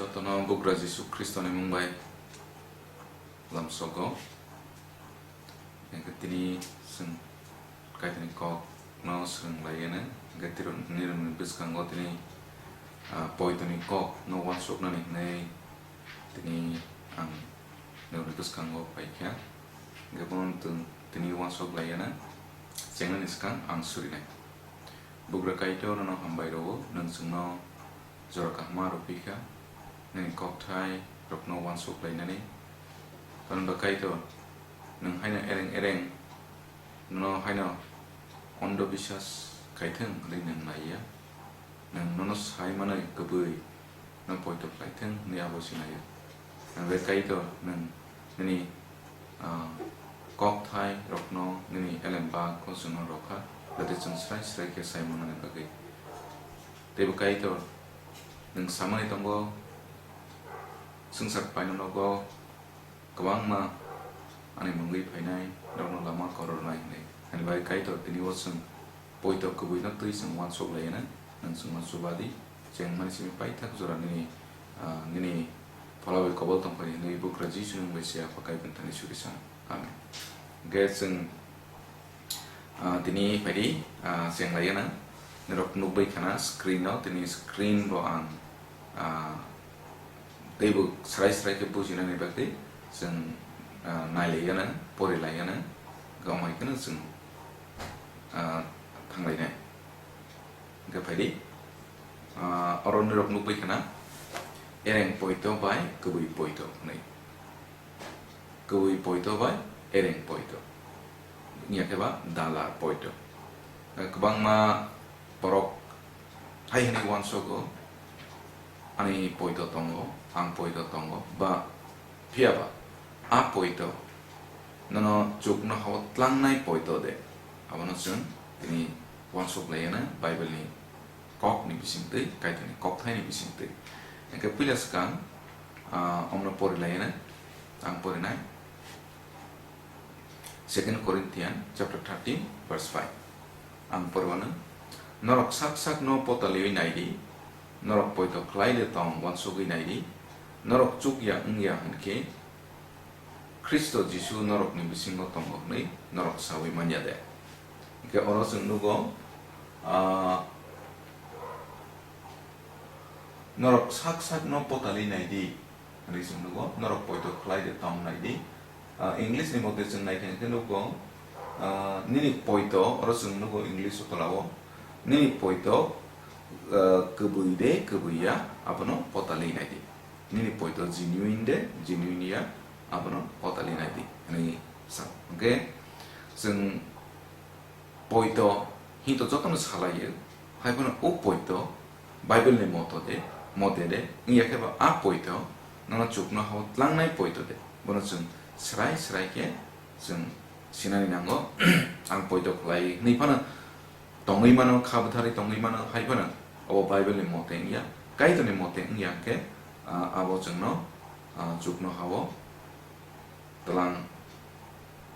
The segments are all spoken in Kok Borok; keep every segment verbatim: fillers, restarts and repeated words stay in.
Jotono Bugra Jisu Khristoni mung bai lamsogo. Hingkhe tini chwng Kaitorni kokno swrwng lai anw. Hingkhe tiro-, nirokni bwskango tini, ah, poitoni kokno uansuknani hwnwi tini ang nirokni bwskango paikha. Hingkhe bono tini uansuk lai anw. Chengnani swkang ang surinai. Bugra Kaitor, nono hambai rwo, nwng chwngno jora kaham rw phi kha, nini kokthai rokno uansuk lainani. Tamni ba Kaitor, nwng haino ereng ereng, nono haino ondo biswas kaithwng hwnwi nwng naiya. Nwng nono sai manwi kwbwi no poito khlai thwng hwnwi abo sinaio. Ang bai Kaitor, nwng nini, ah, kokthai rokno nini elem bagwi chwngno rw kha, jate chwng srai srai khe sai mannani bagwi. Teibo Kaitor, nwng samani tongo, swngchar paino nogo kwbangma ani mungwi phainai rokno lama korornai hwnwi. Ani bai Kaitor tini o chwng poito kwbwino twi chwng uansuk lai anw, nwng chwngno chuba di, chengmani simi paithak jora nini, ah, nini phola bai kobol tongphani hwnwi Bugra Jisuni mung bai se Apha Kaitor thani suri sa. Amen. Hwnkhe chwng, ah, tini phaidi, ah, cheng lai anw, norok nukbai khana screen o, tini screen bo ang, ah, teibo srai srai khe bujinani bagwi chwng, ah, nai lai anw, pori lai anw, gam hai kheno chwng, ah, thang lainai. Hingkhe phaidi, ah, oro norok nukbai khana, ereng poito bai kwbwi poito hwnwi. Kwbwi poito bai ereng poito. Wngya khe ba dala poito. Kwbangma borok hai hwnwi uansogo, ani poito tongo, ang poito tongo, ba phiya ba a poito nono chukno hao tlangnai poito de, abono chwng tini uansuk lai anw Bible ni kokni bisingtwi, Kaitorni kokthaini bisingtwi. Hingkhe puila swkang, ah, omno pori lai anw, ang porinai. Second Corinthians chapter thirteen verse five. Ang pormano, norok sak sakno potaliwi naidi, norok poito khlai de tong uansugwi naidi, norok chukya wngya hwnkhe Khristo Jisu norokni bisingo tongo hwnwi norok saui manya de? Hwnkhe oro chwng nugo, ah, norok sak sakno potaliwi naidi. Hwnwi chwng nugo, norok poito khlai de tong nai di. Ah, English ni mote chwng nai khe nugo, ah, nini poito, oro chwng nugo English o tola o. Nini poito, ah, kwbwi de kwbwi ya, abono potaliwi nai di. Nini poito genuine de, genuine ya, abono potaliwi nai di. Hwnwi sa. Hwnkhe chwng poito, hito jotono salaio, hai phano o poito, Bible ni moto de, mote de, wngya khe ba a poito, nono chukno hao tlangnai poito de, bono chwng srai srai khe chwng sinani nango, ang poito khlai hwnwi phano tongwi mano, kha bwtharwi tongwi mano, hai phano obo Bible ni mote wngya, Kaitor ni mote wngya khe, ah, abo chwngno, ah, chukno hao tlang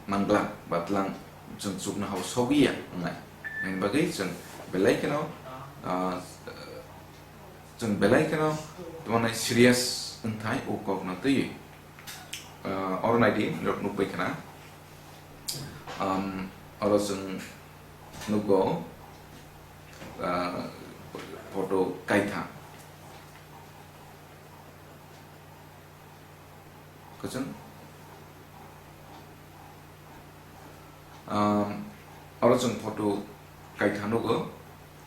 manglak ba tlang chwng chukno hao sogwi ya wngnai. Hwnwi bagwi chwng belai kheno, ah, chwng belai kheno tamo nai serious wngthai o kokno twiwi. Ah, oro nai di, norok nukbai khna. Am, oro chwng nugo, ah, photo kaitha. Kwchwng. Um, oro chwng photo kaitha nugo,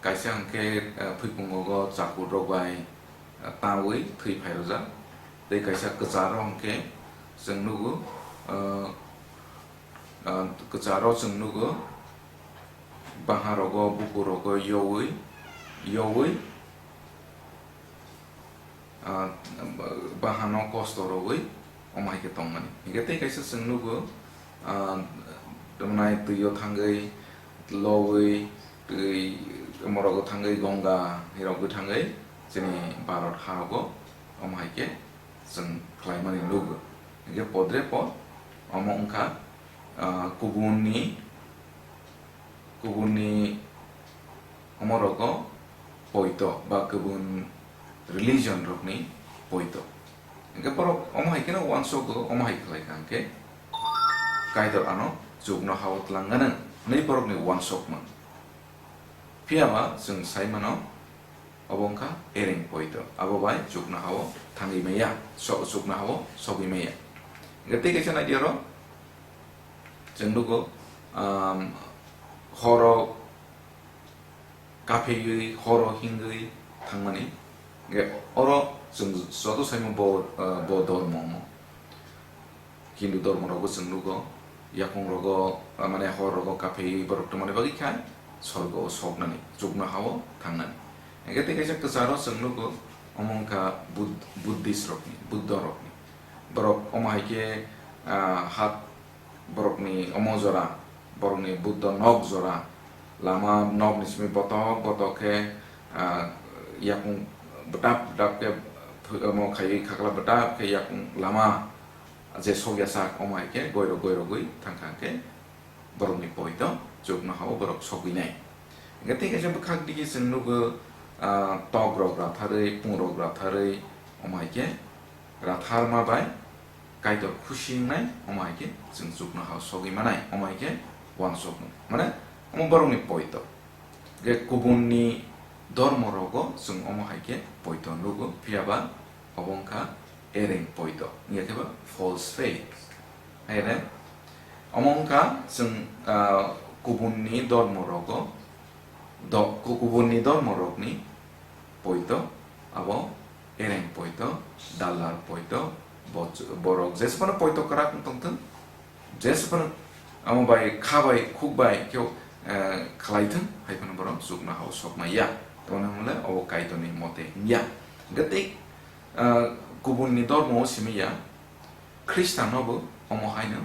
kaisa hwnkhe, uh, phwipungo go chakur rok bai, uh, tawi thwi phairojak, tei kaisa kwcharo hwnkhe chwng nugo, uh, uh, kwcharo chwng nugo, baha rogo, bukur rogo yowi, yowi, ah, bahano kosto rwui omo hai khe tongmani. Hingkhe tei kaisa chwng nugo, ah, tongnai twio thangwi, lowi, twi morogo thangwi, Gongga hirogwi thangwi chini Bharat harogo omo hai khe chwng khlaimani nugo. Hingkhe podre pod omo wngkha, ah, kubunni kubunni omorogo poito ba kubun religion rokni poito. Hingke borok omo hai kheno uansukgo, omo hai khlai kha hingke Kaitor ano chuknohao tlang gana hwnwi borokni uansukmung. Phiya ba chwng sai mano, obo wngkha ereng poito, abo bai chuknohao thangwi maya, so-, chuknohao sogwi maya. Hingke tei kaisa naidi oro chwng nugo, um, horo kapheywi, horo hingwi thangmani. Hingke oro chwng joto saimano bo, uh, bo dormo. Hindu dormo rogo chwng nugo, yakung rogo, ah, mane hor rogo kapheywi borok tongmani bagwi kha sorgo o soknani, chuknohao thangnani. Hingke tei kaisa kwcharo chwng nugo, omo wngkha Bud-, Buddhist rokni, Buddha rokni. Borok omo hai khe, ah, hat borokni omo jora, borokni Buddha nok jora, lama nokni simi botok botok khe, ah, yakung bwtap bwtap khe phu-, omo khaiwi khakla bwtap khe yakung lama je sokya sak, omo hai khe goirok goirogwi thang kha khe borokni poito chuknohao borok sogwi nai. Hingke tei kaisa bwkhak digi chwng nugo, ah, tok rok ratharwi, pung rok ratharwi, omo hai khe ratharma bai Kaitor khusi wngnai, omo hai khe chwng chuknohao sogwi manai, omo hai khe uansukmung. Mane, omo borokni poito. Hingke kubunni dormo rogo chwng omo hai khe poito nugo, phiya ba obo wngkha ereng poito, wngya khe ba false faith. Hai re, omo wngkha chwng, ah, kubunni dormo rogo, do-, ku-, kubunni dormo rokni poito, abo ereng poito, dalal poito, bo-, borok jesphano poito kwrak wng tongthwng, jesphano amo bai kha bai khuk bai khe, eh, khlaithwng, hai phano borok chuknohao sokmaya. Tamoni hwnle obo Kaitorni mote wngya. Hingke tei, eh, kubunni dormo o simi ya, Khristanno bo omo haino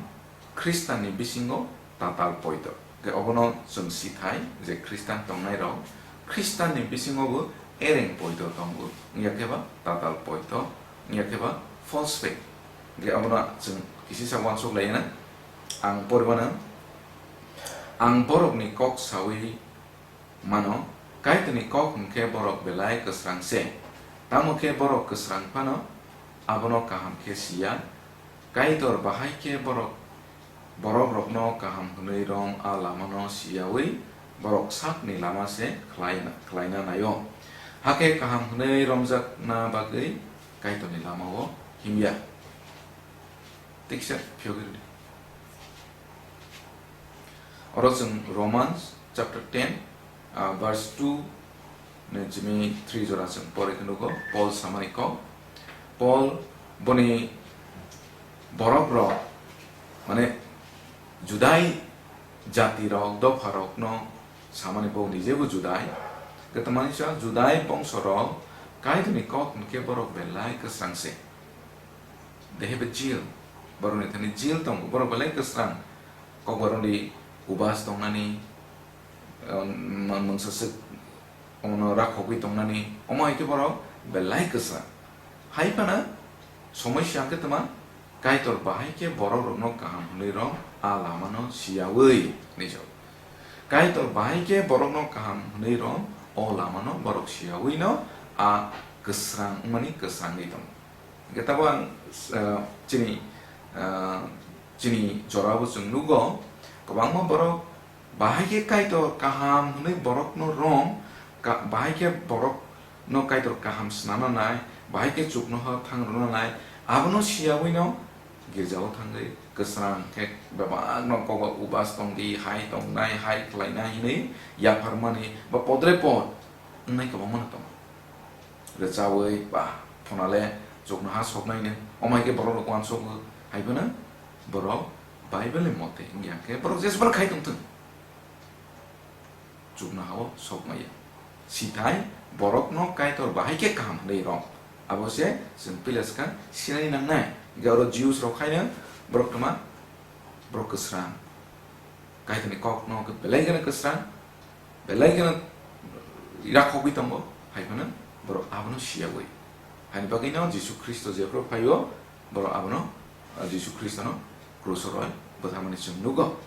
Khristanni bisingo tatal poito. Hingke obono chwng sithai je Khristan tongnairok Khristanni bisingo bo ereng poito tongo, wngya khe ba tatal poito, wngya khe ba false faith. Hingke obono chwng kisisa uansuk laina, ang poribano, ang borokni kok sawi mano, Kaitorni kok hwnkhe borok belai kwsrang se. Tamo khe borok kwsrang phano abono kaham khe siya. Kaitor bahai khe borok, borokrokno kaham hwnwi rom a lamano siyaui borok sakni lama se khlai-, khlaina naio. Hakhe kaham hwnwi romjakna bagwi Kaitorni lamao himya. Tiksa phiyogwi rwdi. Oro chwng Romans chapter ten, ah, verse two ni simi three jora chwng pori khe nugo, Paul samani kok. Paul boni borokrok, mane, Judai jatirok, dopharokno samani bo nijebo Judai. Kwtwmani sa Judai bongsorok Kaitorni kok hwnkhe borok belai kwsrang se. They have a zeal. Borokni thani zeal tongo. Borok belai kwsrang. Kokborokni ubas tongnani, eh, man-, mungsa swk omono rakhogwi tongnani. Omo hai khe borok belai kwsrang. Hai phano somoi siyang khe tma Kaitor bahai khe borokrokno kaham hwnwi rw a lamano siyaui hinwi sa-o. Kaitor bahai khe borokno kaham hwnwi rw o lamano borok siyaui no a kwsrang wngmani kwsrangwi tongo. Hingke tabuk ang, ah, chini, ah, chini jorao chwng nugo, kwbangma borok bahai khe Kaitor kaham hwnwi borokno rom, ka-, bahai khe borokno Kaitor kaham snana nai, bahai khe chuknoha thang rwna nai, abono siyawino girjao thangwi kwsrang khe bebakno kokba ubas tongdi, hai tongnai, hai khlainai hwnwi yapharmani ba podre pod wngnai kwbangmano tongo. Rwchawi ba phonale chuknoha soknaino, omo hai khe borok rok uansukgo, hai phano borok Bible ni mote wngya khe borok jesbano khai tongthwng, chuknohao sokmaya. Sithai borokno Kaitor bahai khe kaham hwnwi rw, abo se chwng puila swkang sinani nangnai. Hingke oro Jews rok haino borok tma, borok kwsrang. Kaitorni kokno belai kheno kwsrang, belai kheno rakhogwi tongo, hai phano borok abono siyaui. Haini bagwino Jisu Khristo jephru phaio, borok abono, ah, Jisu Khristono kruso roi bwtharmani chwng nugo.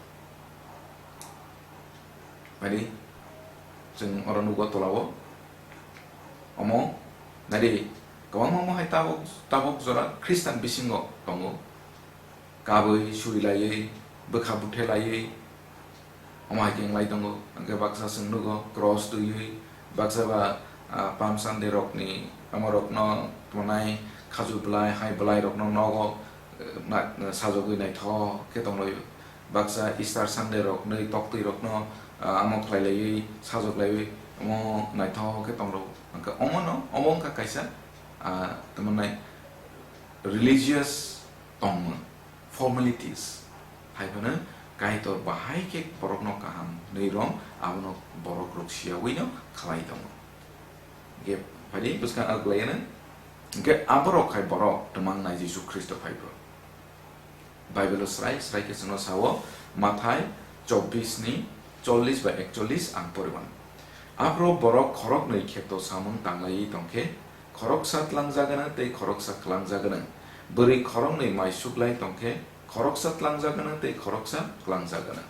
Haini chwng oro nugo tolao. Omo, nadi, Kwbangma omo hai tabuk, tabuk jora Khristan bisingo tongo. Kabwi, surilaiwi, bwkha buthelaiwi, omo hai khe wnglai tongo. Hwnkhe baksa chwng nugo, cross twiwi, baksa ba, ah, Palm Sunday rokni, omo rokno twnai, khaju bwlai, hai bwlai rokno nogo, eh, na-, sajogwi naithok khe tonglaio. Baksa Easter Sunday rok nwi toktwi rokno, ah, amo khlai laiwi, sajok laiwi, omo naithok khe tongrw. Hwnkhe omono, omo wngkha kaisa, ah, tamo nai religious tongmung, formalities. Hai phano Kaitor bahai khe borokno kaham nwi rom, abono borok rok siyawino khlai tongo. Hwnkhe phaidi bwskang ag laiano, hwnkhe aborok hai borok twmang nai Jisu Khristo phai phuru. Bible-o srai srai khe chwngno sao, Mathai chobbish ni chollish bai ekchollish ang poriwan. Aphuru borok khoroknwi kheto samung tanglaiwi tongkhe, khoroksa tlangjak gwnang tei khoroksa klangjak gwnang. Bwrwi khoroknwi mai suklai tongkhe, khoroksa tlangjak gwnang tei khoroksa klangjak gwnang.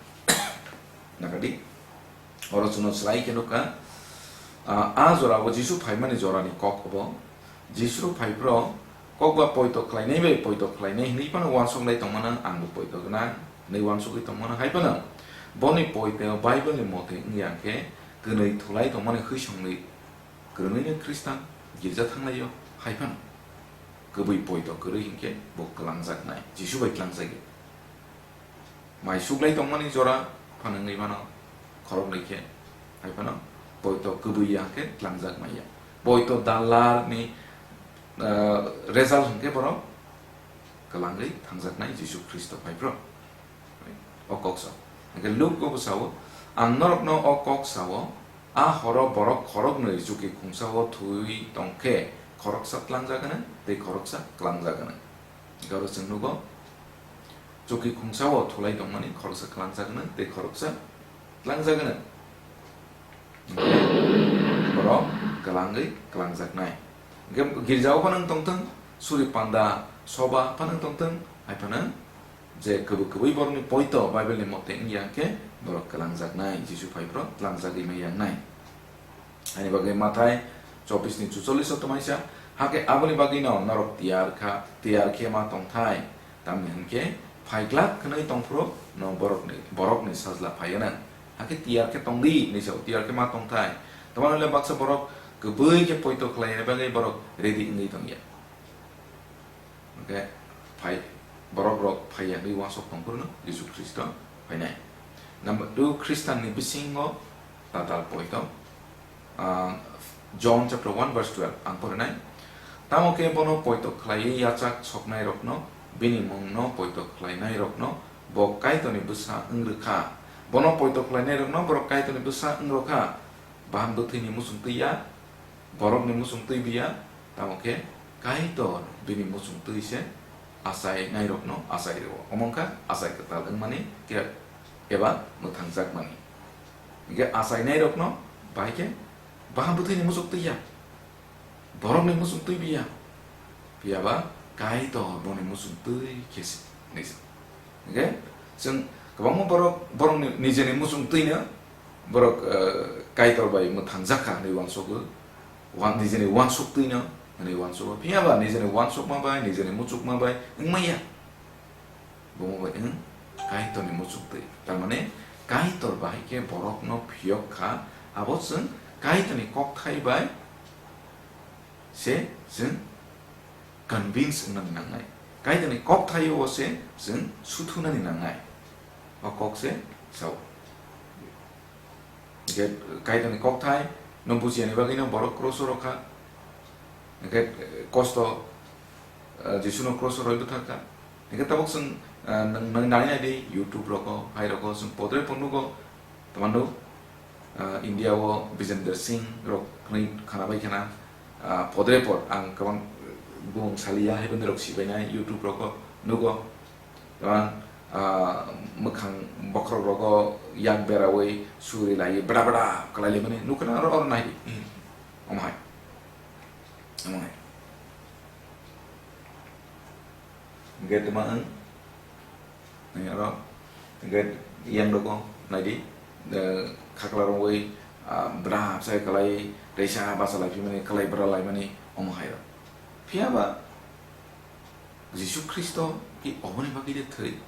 Nakadi? Oro chwngno srai khe nukha, ah, a jora bo Jisu phaimani jorani kok obo. Jisu phai phro kok ba poito khlainai bai poito khlainai hwnwi phano uansuk lai tongmano, ang bo poito gwnang hwnwi uansugwi tongmano hai phano. Boni poito Bible ni mote wngya khe kwnwi thulai tongmani hwisongwi kwrwngwi no Khristan girja thanglaio hai phano. Kwbwi poito kwrwi hinkhe bo kwlangjaknai, Jisu bai tlangjagwi. Mai suklai tongmani jora phano wngwi mano, khoroknwi khe, hai phano poito kwbwi ya hwnkhe tlangjak manya. Poito dalar ni, ah, result hwnkhe borok kwlangwi thangjaknai Jisu Khristo phai phro. O kok sao. Hwnkhe Luk bo sao, ang norokno o kok sao, a horo borok khoroknwi chuki khungsa o thwi tongkhe, khoroksa tlangjak gwnang tei khoroksa klangjak gwnang. Oro chwng nugo, chuki khungsa o thulai tongmani khoroksa klangjak gwnang tei khoroksa tlangjak gwnang. Borok kwlangwi kwlangjaknai. Hwnkhe girjao phano wng tongthwng, suri panda soba phano wng tongthwng, hai phano je kwbwi kwbwi borokni poito Bible ni mote wngya hwnkhe borok kwlangjaknai, Jisu phai phro tlangjagwi maya wngnai. Ani bagwi Mathai chobbish ni chuchollish o twmaisa, hakhe aboni bagwino norok tiyar kha, tiyar khe ma tongthai, tamni hwnkhe phai glak hwnwi tongphuru no borokni, borokni sajla phai gwnang. Hakhe tiyar khe tongdi, hinwi sao, tiyar khe ma tongthai. Tamoni le baksa borok kwbwi khe poito khlaina bagwi borok ready wngwi tongya. Hwnkhe phai, borok rok phaiya hwnwi uansuk tongphuru no Jisu Khristo phainai. Number two, Khristanni bisingo tatal poito. Ah, John chapter one verse twelve ang porinai. Tamo khe bono poito khlaiwi yachak soknairokno, bini mungno poito khlainairokno bo Kaitorni bwsa wng rwkha. Bono poito khlainairokno borok Kaitorni bwsa wng rwkha. Bahan bwthwini muchung twi ya, borokni muchung twi biya, tamo khe Kaitor bini muchung twi se achainairokno achai rwo. Omo wngkha achai kwtal wngmani khe eba mwthangjakmani. Hingkhe achainairokno bahai khe bahan bwthwini muchuk twi ya, borokni muchuk twi biya, phiyaba Kaitor boni muchuk twi khe se, hinwi sa. Hingkhe chwng kwbangma borok, borokni nijeni muchuk twino borok, eh, Kaitor bai mwthangjak kha hinwi uansukgo, wan-, nijeni uansuk twino hinwi uansukgo, phiyaba nijeni uansukma bai, nijeni muchukma bai wngmaya. Bomo bai wng Kaitorni muchuk twi. Tar mane Kaitor bahai khe borokno phiyok kha, abo chwng Kaitorni kokthai bai se chwng convince wngnani nangnai. Kaitorni kokthaio se chwng suthunani nangnai. O kok se sao. Hingkhe Kaitorni kokthai no bujiyani bagwino borok cross-o rwkha. Hingkhe, eh, kosto, eh, Jisuno cross-o rwi bwthar kha. Hingkhe tabuk chwng, eh, nwng, nwng nai nai di YouTube rogo, hai rogo chwng podre pho nugo, tama nuk, eh, India o Bijender Singh rok hwnwi khwna bai khna, eh, podre pod ang kwbang bumung saliya hai bwndwi rok sibainai YouTube rogo nugo. Tamo, ah, mwkhang bokhorok rogo yak berawi suri laiwi bwda bwda kwlai laimani nukha na oro, oro nai di. Hmm. Omo hai. Omo hai. Hingkhe tamo wng. Nai oro. Hingkhe yang rogo nai di. Eh, khakla rongwi, ah, bwda bwsai kwlai, reisa basa lai phimani, kwlai bwda laimani, omo hai rok. Phiya ba Jisu Khristo ki oboni bagwi de thwi?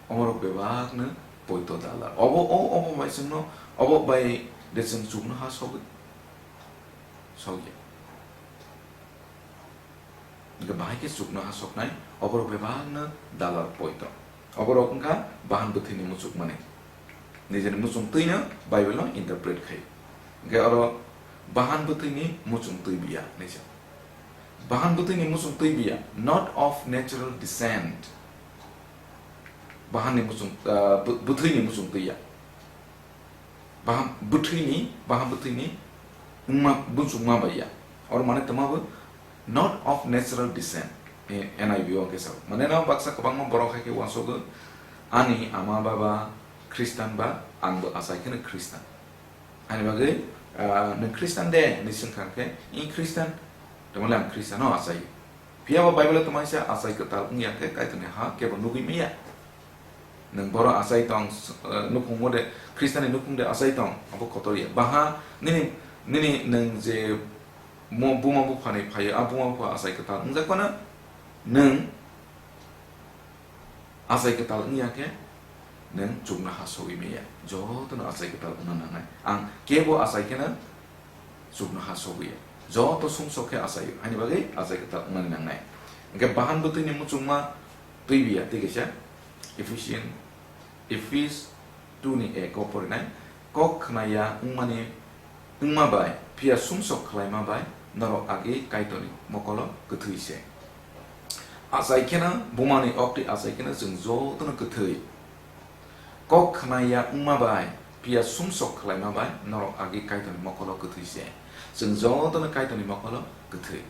Omorok bebakno poito dalar. Obo, o, obo bai chwngno, obo bai de chwng chuknoha sogwi? Sogya. Hingke bahai khe chuknoha soknai, oborok bebakno dalar poito. Oborok wngkha bahan bwthwini muchukmani. Nijeni muchungtwino Bible-o interpret khai. Hingke oro bahan bwthwini muchungtwi biya hinwi sa. Bahan bwthwini muchungtwi biya, not of natural descent. Bahanni muchung, ah, bw-, bwthwini muchungtwi ya. Baham, bwthwini, baham bwthwini wngma, buchungma bai ya. Oro mane tongma bo not of natural descent. E, N I V o hwnkhe sao. Mane no baksa kwbangma borok hai khe uansukgo, "Ani ama baba Khristan ba, ang bo achai kheno Khristan." Ani bagwi, ah, "Nwng Khristan de?" hinwi swngkha khe, "I Khristan." Tamole ang Khristan no achai. Phiya bo Bible-o tongmani se achai kwtal wngya khe Kaitorni ha kebo nugwi manya. Nwng boro achai tong, eh, nukhung mode, Khristianni nukhung de achai tong, abo kotor ya. Baha nini, nini nwng je mo-, buma buphani phaio, a buma bupha achai kwtal wngjak phano nwng achai kwtal wngya khe nwng chuknoha sogwi manya. Jotono achai kwtal wngna nangnai. Ang kebo achai kheno chuknoha sogwi ya. Joto sumsok khe achaio, haini bagwi achai kwtal wngnani nangnai. Hingke bahan bwthwini muchungma twi biya, tei kaisa Ephesian, Ephes two ni ek o porinai, kok khwnaya wngmani, wngma bai, phiya sumsok khlaima bai, norok agi Kaitorni mokolo kwthwi se. Achai kheno, bumani okti achai kheno chwng jotono kwthwi. Kok khwnaya wngma bai, phiya sumsok khlaima bai, norok agi Kaitorni mokolo kwthwi se. Chwng jotono Kaitorni mokolo kwthwi.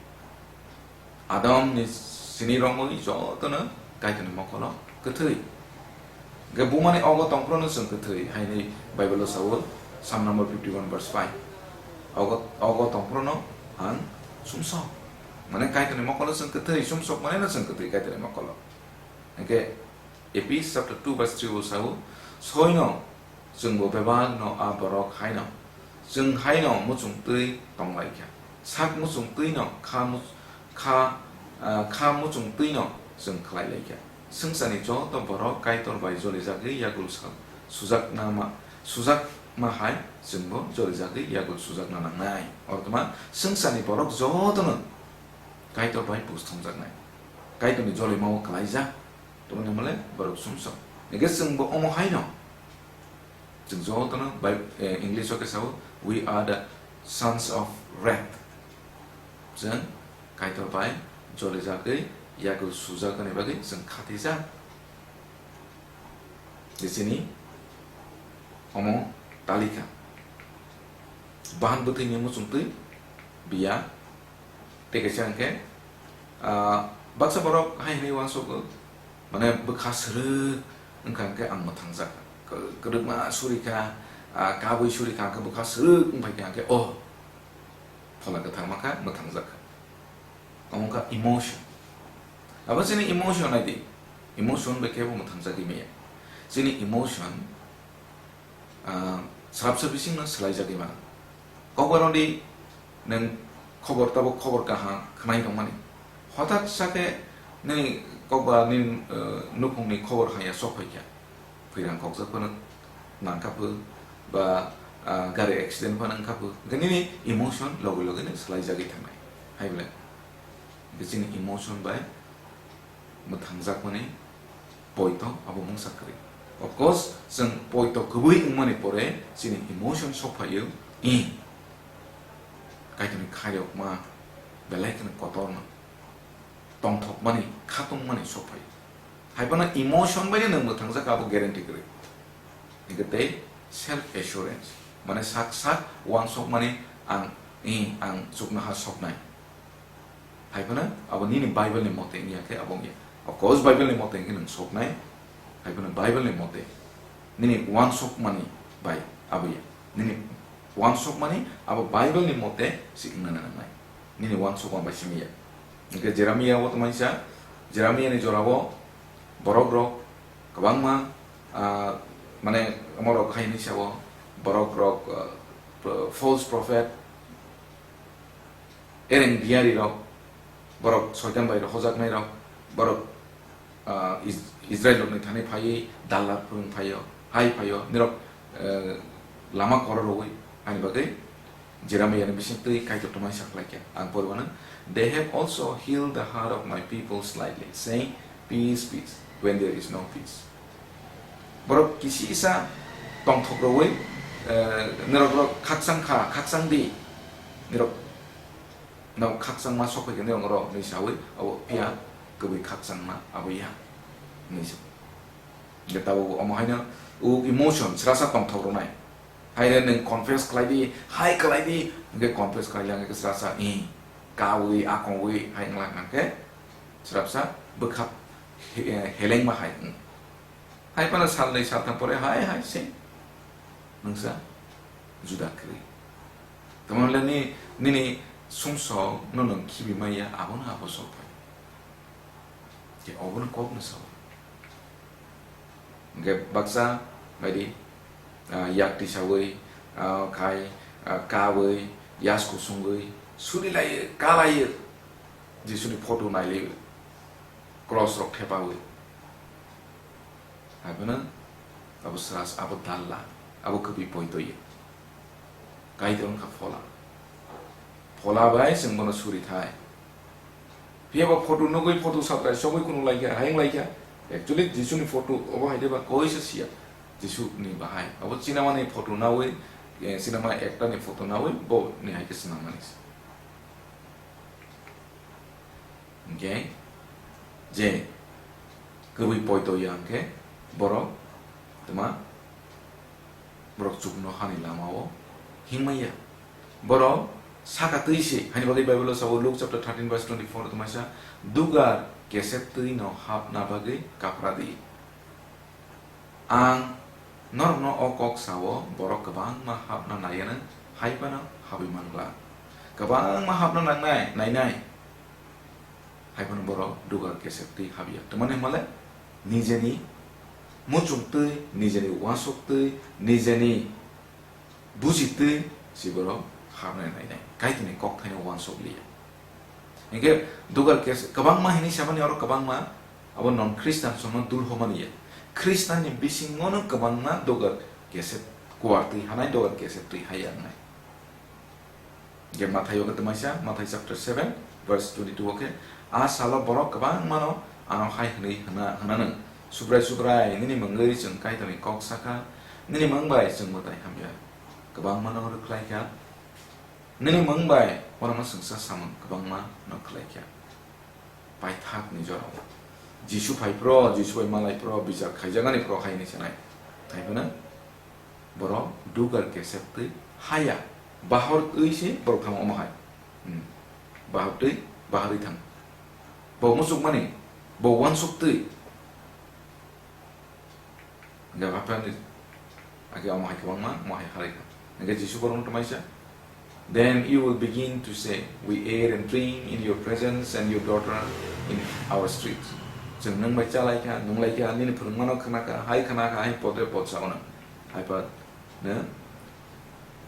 Adamni sini romwi jotono Kaitorni mokolo kwthwi. Hwnkhe bumani ogo tongphrono chwng kwthwi, haini Bible-o sao, Psalm number fifty-one verse five. Ogo, ogo tongphrono ang sumsok. Mane Kaitorni mokolo chwng kwthwi, sumsok maneno chwng kwthwi Kaitorni mokolo. Hwnkhe Ephes chapter two verse three o sao, "Soino chwngbo bebakno a borok haino, chwng haino muchungtwi tonglaikha, sak muchungtwino kha much-, kha, ah, kha muchungtwino chwng khlailaikha. Swngcharni joto borok Kaitor bai jolijagwi yagul sa-, sujaknama, sujakma hai chwngbo jolijagwi yagul sujakna nangnai." Orthoman swngcharni borok jotono Kaitor bai buj thumjaknai, Kaitorni jolimao kwlaijak. Tongmani hwnle borok sumsok. Hingke chwngbo omo haino. Chwng jotono bai, eh, English o khe sao, "We are the sons of wrath." Chwng Kaitor bai jolijagwi, yagul sujaknani bagwi chwng khatijak. Je chini omo talikha. Bahan bwthwini muchungtwi biya. Tei kaisa hwnkhe, ah, baksa borok hai hwnwi uansukgo, mane bwkha swrwk wngkha hwnkhe ang mwthangjak. Kwrwkma suri kha, ah, kabui suri kha hwnkhe bwkha swrwk wngphai kha hwnkhe, oh, Phola Kwthar mankha mwthangjak kha. Omo wngkha emotion. Abo chini emotion naidi. Emotion bai kebo mwthangjagwi maya. Chini emotion, ah, swrapsa bisingno swlaijagwi mano. Kokbaroni nwng khobor, tabuk khobor kaham khwnai tongmani. Hothat sa khe nini kokba nini, eh, nukhungni khobor hamya sok phai kha. Phwirang khokjak phano nang kha pho, ba, ah, gari accident phano wng kha pho. Hwnkhe nini emotion logi logi no swlaijagwi thangnai. Hai belai. Hwnkhe chini emotion bai mwthangjakmani poito abo mungsa kwrwi. Of course, chwng poito kwbwi wngmani pore chini emotion sok phaio, "Ih, Kaitorni khairokma belai kheno kotorma," tongthokmani, khatungmani sok phaio. Hai phano emotion bai nwng mwthangjak abo guarantee kwrwi. Hingke tei self assurance, mane sak sak uansukmani ang, "Ih, ang chuknoha soknai." Hai phano abo nini Bible ni mote wngya khe abo wngya. Of course, Bible ni mote wngkhe nwng soknai. Hai phano Bible ni mote nini uansukmani bai abo ya. Nini uansukmani abo Bible ni mote si wngna nangnai. Nini uansukma bai simi ya. Hingke Jeremia o tongmani sa, Jeremia ni jora o borok rok kwbangma, ah, mane omorok hai hinwi sa o borok rok, ah, false prophet, ereng diari rok, Borok Soitan bai rok hojaknai rok, borok, ah, Is-, Israel rokni thani phaiwi dallar phwrwng phaio, hai phaio, nirok, eh, lama kororwi, ani bagwi Jeremiah ni bising twi Kaitor tongmani sa khlai kha. Ang poriwano, "They have also healed the heart of my people slightly, saying, 'Peace, peace,' when there is no peace." Borok kisi isa tongthok rwi, eh, nirok rok khakchang kha, khakchang di. Nirok no khakchangma sok phai khe nirok rok ni sawi, abo phiya kwbwi khakchangma abo ya. Ni sa. Ge tabo omo haino u emotion srasa tongthok rwnai. Haire nwng confess khlai di, hai khlai di, hwnkhe confess khlai lang khe srasa, i, kawi, akongwi, hai wnglang khe srapsa bwkha he-, helengma hai wng. Hai phano salnwi saltham pore hai hai se nwngsa juda kwrwi. Tamo le ni, nini sumsok no nwng khibi maya, abono abo sok phai. Je obono kok no sao. Hingke baksa baidi, ah, yak tisawi, ah, khai, ah, kawi, yas kusungwi, suri lai, kalai, Jisuni photo naili, cross rok thepawi. Haibano abo sras, abo dalla, abo kwbwi poitoye. Kaitor wngkha phola. Phola bai chwng bono suri thai. Phiya ba photo nugwi photo satrai sogwi kunu laikha, hayung laikha. Actually, Jisuni photo obo hai deba koisa siya. Jisuni bahai. Abo cinema ni photo nawi, eh, cinema actor ni photo nawi, bo ni hai khe swnam mani se. Hingke je kwbwi poito ya hingke borok tma borok chukno hani lama o hingmaya. Borok saka twi se hani bagwi Bible o sao Luke chapter thirteen verse twenty-four tma sa, "Dugar kesep twi no hapna bagwi kapra di." Ang norokno o kok sao, borok kwbangma hapna naiyanw, hai phano habwi man glak. Kwbangma hapna nangnai, nainai, hai phano borok dugar kesep twi habya. Tamani hwnmale nijeni muchung twi, nijeni uansuk twi, nijeni buji twi si borok habnai nainai, Kaitorni kokthaino uansuk liya. Hingke dugar kesep kwbangma hinwi samani oro kwbangma abo non Christian songno dul homani ya. Christian ni bisingono kwbangma dugar kesep kuar twi hanai, dugar kesep twi hai ya wngnai. Hingke Mathai o khe tamaisa, Mathai chapter seven verse twenty-two o khe, "A salo borok kwbangmano ano hai hwnwi hwna, hwnanw, 'Subrai, Subrai, nini mungwi chwng Kaitorni kok sakha, nini mung bai chwng mwtai hamya.' Kwbangmano rwkhlai kha, nini mung bai uanama swngsa samung kwbangma no khlai kha. Paithak ni jorao Jisu phai phro, Jisu bai malai phro, bichar khaijagani phro hai hinwi sanai. Hai phano borok dugar kesep twi haya, bahor twi se borok thango omo hai. Hmm. Bahor twi, bahorwi thang. Bo muchukmani, bo uansuk twi. Hingke Baphani age omo hai kwbangma, omo hai halai kha. Hingke Jisu borokno tamaisa, "Then you will begin to say, 'We ate and drink in your presence and your daughter in our streets.'" Chwng nwng bai chalai kha, nunglai kha, nini phwrwngmano khna kha, hai khna kha, hai potre pot sao nw. Hai pat nw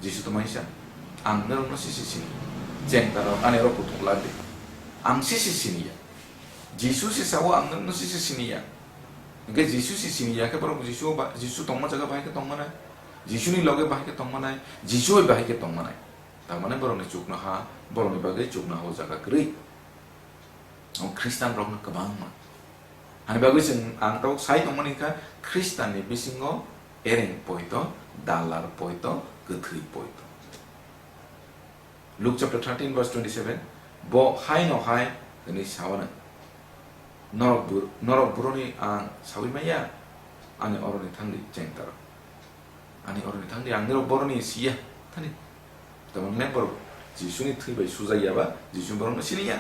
Jisu tamaisa, "Ang norokno sisi sini. Chengta rok ani oro kuthuk lak di. Ang sisi sini ya." Jisu se sao, "Ang norokno sisi sini ya." Hingke Jisu se sini ya khe borok Jisu ba, Jisu tongma jaga bahai khe tongmanai, Jisuni loge bahai khe tongmanai, Jisu bai bahai khe tongmanai. Tamani borokni chuknoha, borokni bagwi chuknoha o jaga kwrwi. O Khristan rokno kwbangma. Ani bagwi chwng ang tok sai tongmani kha Khristanni bisingo ereng poito, dalar poito, kwthwi poito. Luke chapter thirteen verse twenty-seven, "Bo haino hai hwnwi sawanw, 'Norok bur-, norok buroni ang sawi maya, ani oroni thangdi chengtaro. Ani oroni thangdi, ang nirok boroni siya thani.'" Tamoni le borok Jisuni thwi bai sujak ya ba, Jisu borokno sini ya.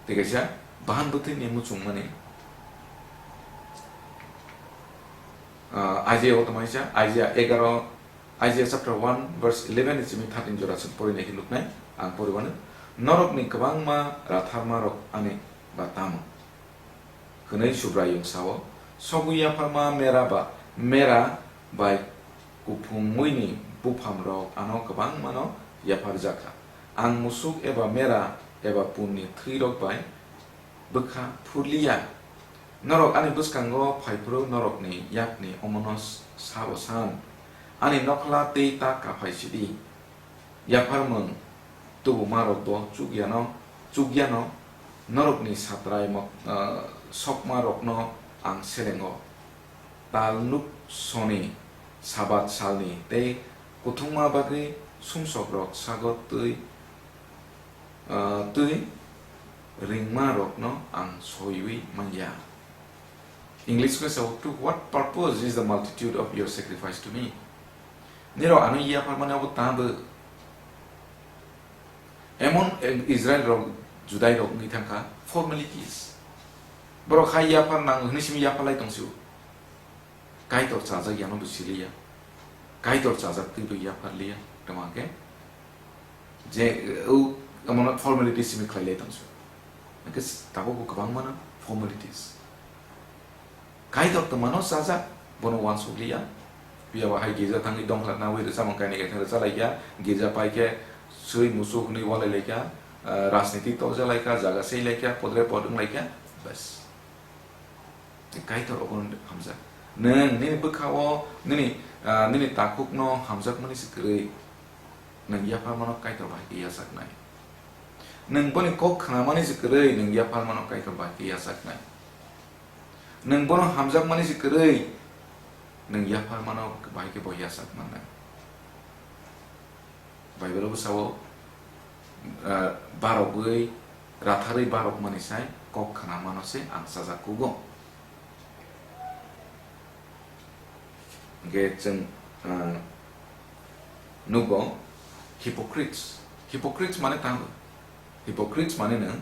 Tei kaisa bahan bwthwini muchungmani, ah, Isaiah o tongmani sa, Isaiah egaro, Isaiah chapter one verse eleven ni simi thirteen jora chwng porinai khe nuknai, ang poriwano, "Norokni kwbangma ratharmarok ani ba tamo?" hwnwi Subraiyung sao, "Sogwi yapharma mera ba, mera bai kuphumwini buphamrok ano kwbangmano yapharjak kha. Ang musuk eba mera eba punni thwirok bai bwkha phurliya. Norok ani bwskango phai phuru norokni yakni omono sabo san, ani nokhla tei ta kaphai sidi. Yapharmung tubumarokbo chukyano, chukyano norokni satrai mok-, ah, sokmarokno ang selengo. Tal nuk soni Sabat salni tei kuthungma bagwi sumsokrok sago twi, ah, twi ringmarokno ang soiwi manya. English khe sao, "To what purpose is the multitude of your sacrifice to me?" Nirok ano yapharmani abo tabo. Emon Israel rok, Judai rok wngwi thangkha formalities. Borok hai yaphar nang hwnwi simi yapharlai tongsio. Kaitor chajak yano bo siliya. Kaitor chajak twi bo yapharliya. Tamo hwnkhe je, o, omono formalities simi khlailai tongsio. Hwnkhe tabuk bo kwbangmano formalities. Kaitor twmano chajak, bono uansukliya. Phiya ba hai girja thangwi dongkhla nawi rwchapmung kainwi kaithang rwchalaikha, girja paikhe swi musuk hwnwi ualailaikha, ah, rajniti torjalaikha, jaga seilaikha, podre pod wnglaikha, bas. Tei Kaitor obono hamjak. Nwng nini bwkha-o nini, ah, nini takhukno hamjakmani se kwrwi, nwng yapharmano Kaitor bai khe yachaknai. Nwng boni kok khnamani se kwrwi, nwng yapharmano Kaitor bai khe yachaknai. Nwng bono hamjakmani se kwrwi, nwng yapharmano bahai khe bo yachak mannai. Bible-o bwsao, ah, barogwi, ratharwi barokmani sai kok khnamano se ang chajak kugo. Hwnkhe chwng, ah, nugo hypocrites. Hypocrites mane tamo? Hypocrites mane nwng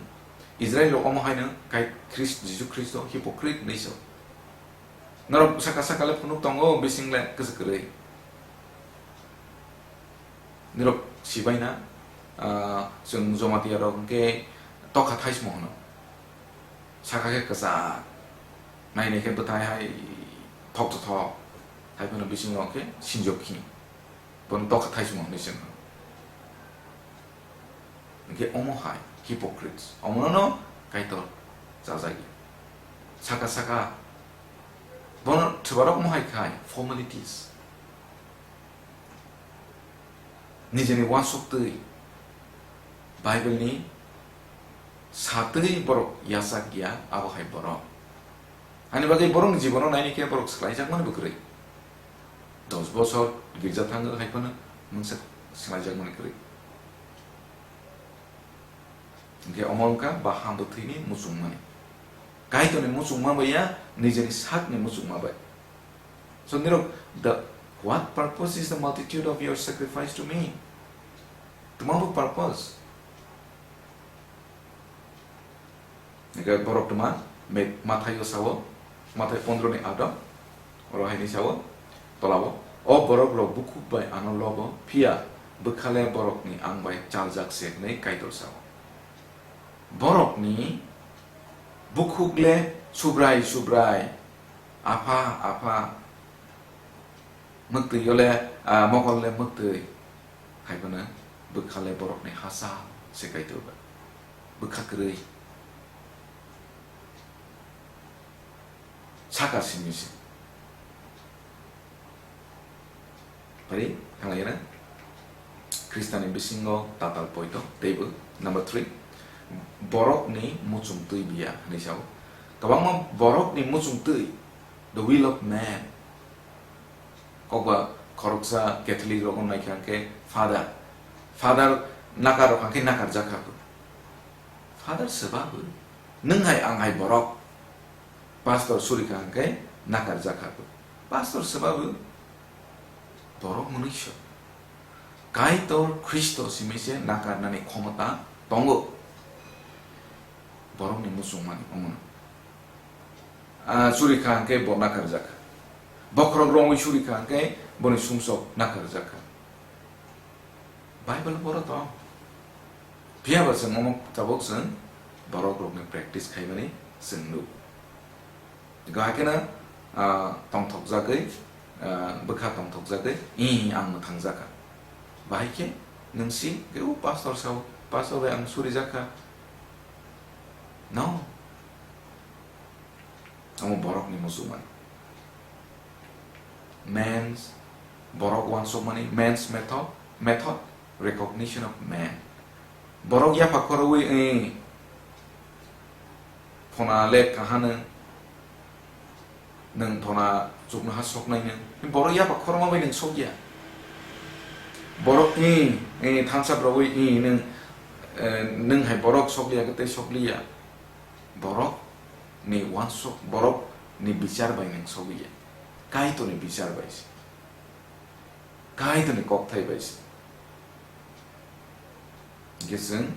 Israel rok omo haino kai Christ, Jisu Khristo hypocrite hinwi sao. Norok saka saka le phunuk tongo, bising le kwchwk kwrwi. Nirok sibaina, ah, chwng Jamatia rok hwnkhe tokha thaismo hwno. Saka khe kwchak, nainai khe bwthai hai thok thok, hai phano bisingo khe sinjok khe. Bono tokha thaismo hwnwi chwng hwno. Hwnkhe omo hai hypocrites, omono no Kaitor chajagya. Saka saka bono thubarok omo hai khai formalities. Nijeni uansuk twi Bible ni satwi borok yachak ya, abo hai borok. Ani bagwi borokni jibono naini khe borok swlaijakmani bo kwrwi. Dos bosor girja thango hai phano mungsa swlaijakmani kwrwi. Hwnkhe omo wngkha ba hambo thwini muchungmani. Kaitorni muchungma bai ya, nijeni sakni muchungma bai. So nirok, the, what purpose is the multitude of your sacrifice to me? Tma bo purpose? Hwnkhe borok tma, me-, Mathaio sao, Mathai pondro ni ato, oro hai ni sao, tolao, "O borok rok bukhuk bai ano lobo, phiya bwkha le borok ni ang bai chaljak se," hwnwi Kaitor sao. Borok ni bukhuk le Subrai, Subrai, Apha, Apha, mwktwi yo le, ah, mokol le mwktwi. Hai phano bwkha le borok ni hachal se Kaitor bai. Bwkha kwrwi. Saka simi se. Pari, thanglai na? Khristanni bisingo tatal poito, teibo. Number three, borokni muchung twi biya hwnwi sao. Kwbangma borokni muchung twi, the will of man. Kokba khoroksa Catholic rok wng naikha hwnkhe Father. Father nakar rok hwnkhe nakar jakha bo. Father swba bo. Nwng hai ang hai borok. Pastor suri kha hwnkhe nakar jakha bo. Pastor swba bo. Borok mwnwi se. Kaitor Khristo simi se nakarnani khomota tongo. Borokni muchungmani omono. Ah, suri kha hwnkhe bo nakarjak. Bokhorok romwi suri kha hwnkhe boni sumsok nakarjak kha. Bible boro tong. Phiya ba chwng omo tabuk chwng borok rokni practice khaimani chwng nuk. Ego hai kheno, ah, tongthokjagwi, ah, bwkha tongthokjagwi, "Ih, ang mwthangjakha." Bahai khe Nwng si, ke o pastor sao, pastor bai ang suri jakha. No. Amo borokni muchungmani. Man's, borok uansukmani, man's method, method, recognition of man. Borok yapha khorogwi, eh, phona lek kahano, nwng phona chuknoha soknaino. Borok yapha khorokma bai nwng sokya. Borok, eh, eh, thansa borogwi, eh, nwng, eh, nwng hai borok sokliya, tei sokliya. Borok ni uansuk, borok ni bichar bai nwng sogwi ya. Kaitor ni bichar bai se. Kaitor ni kokthai bai se. Hingke chwng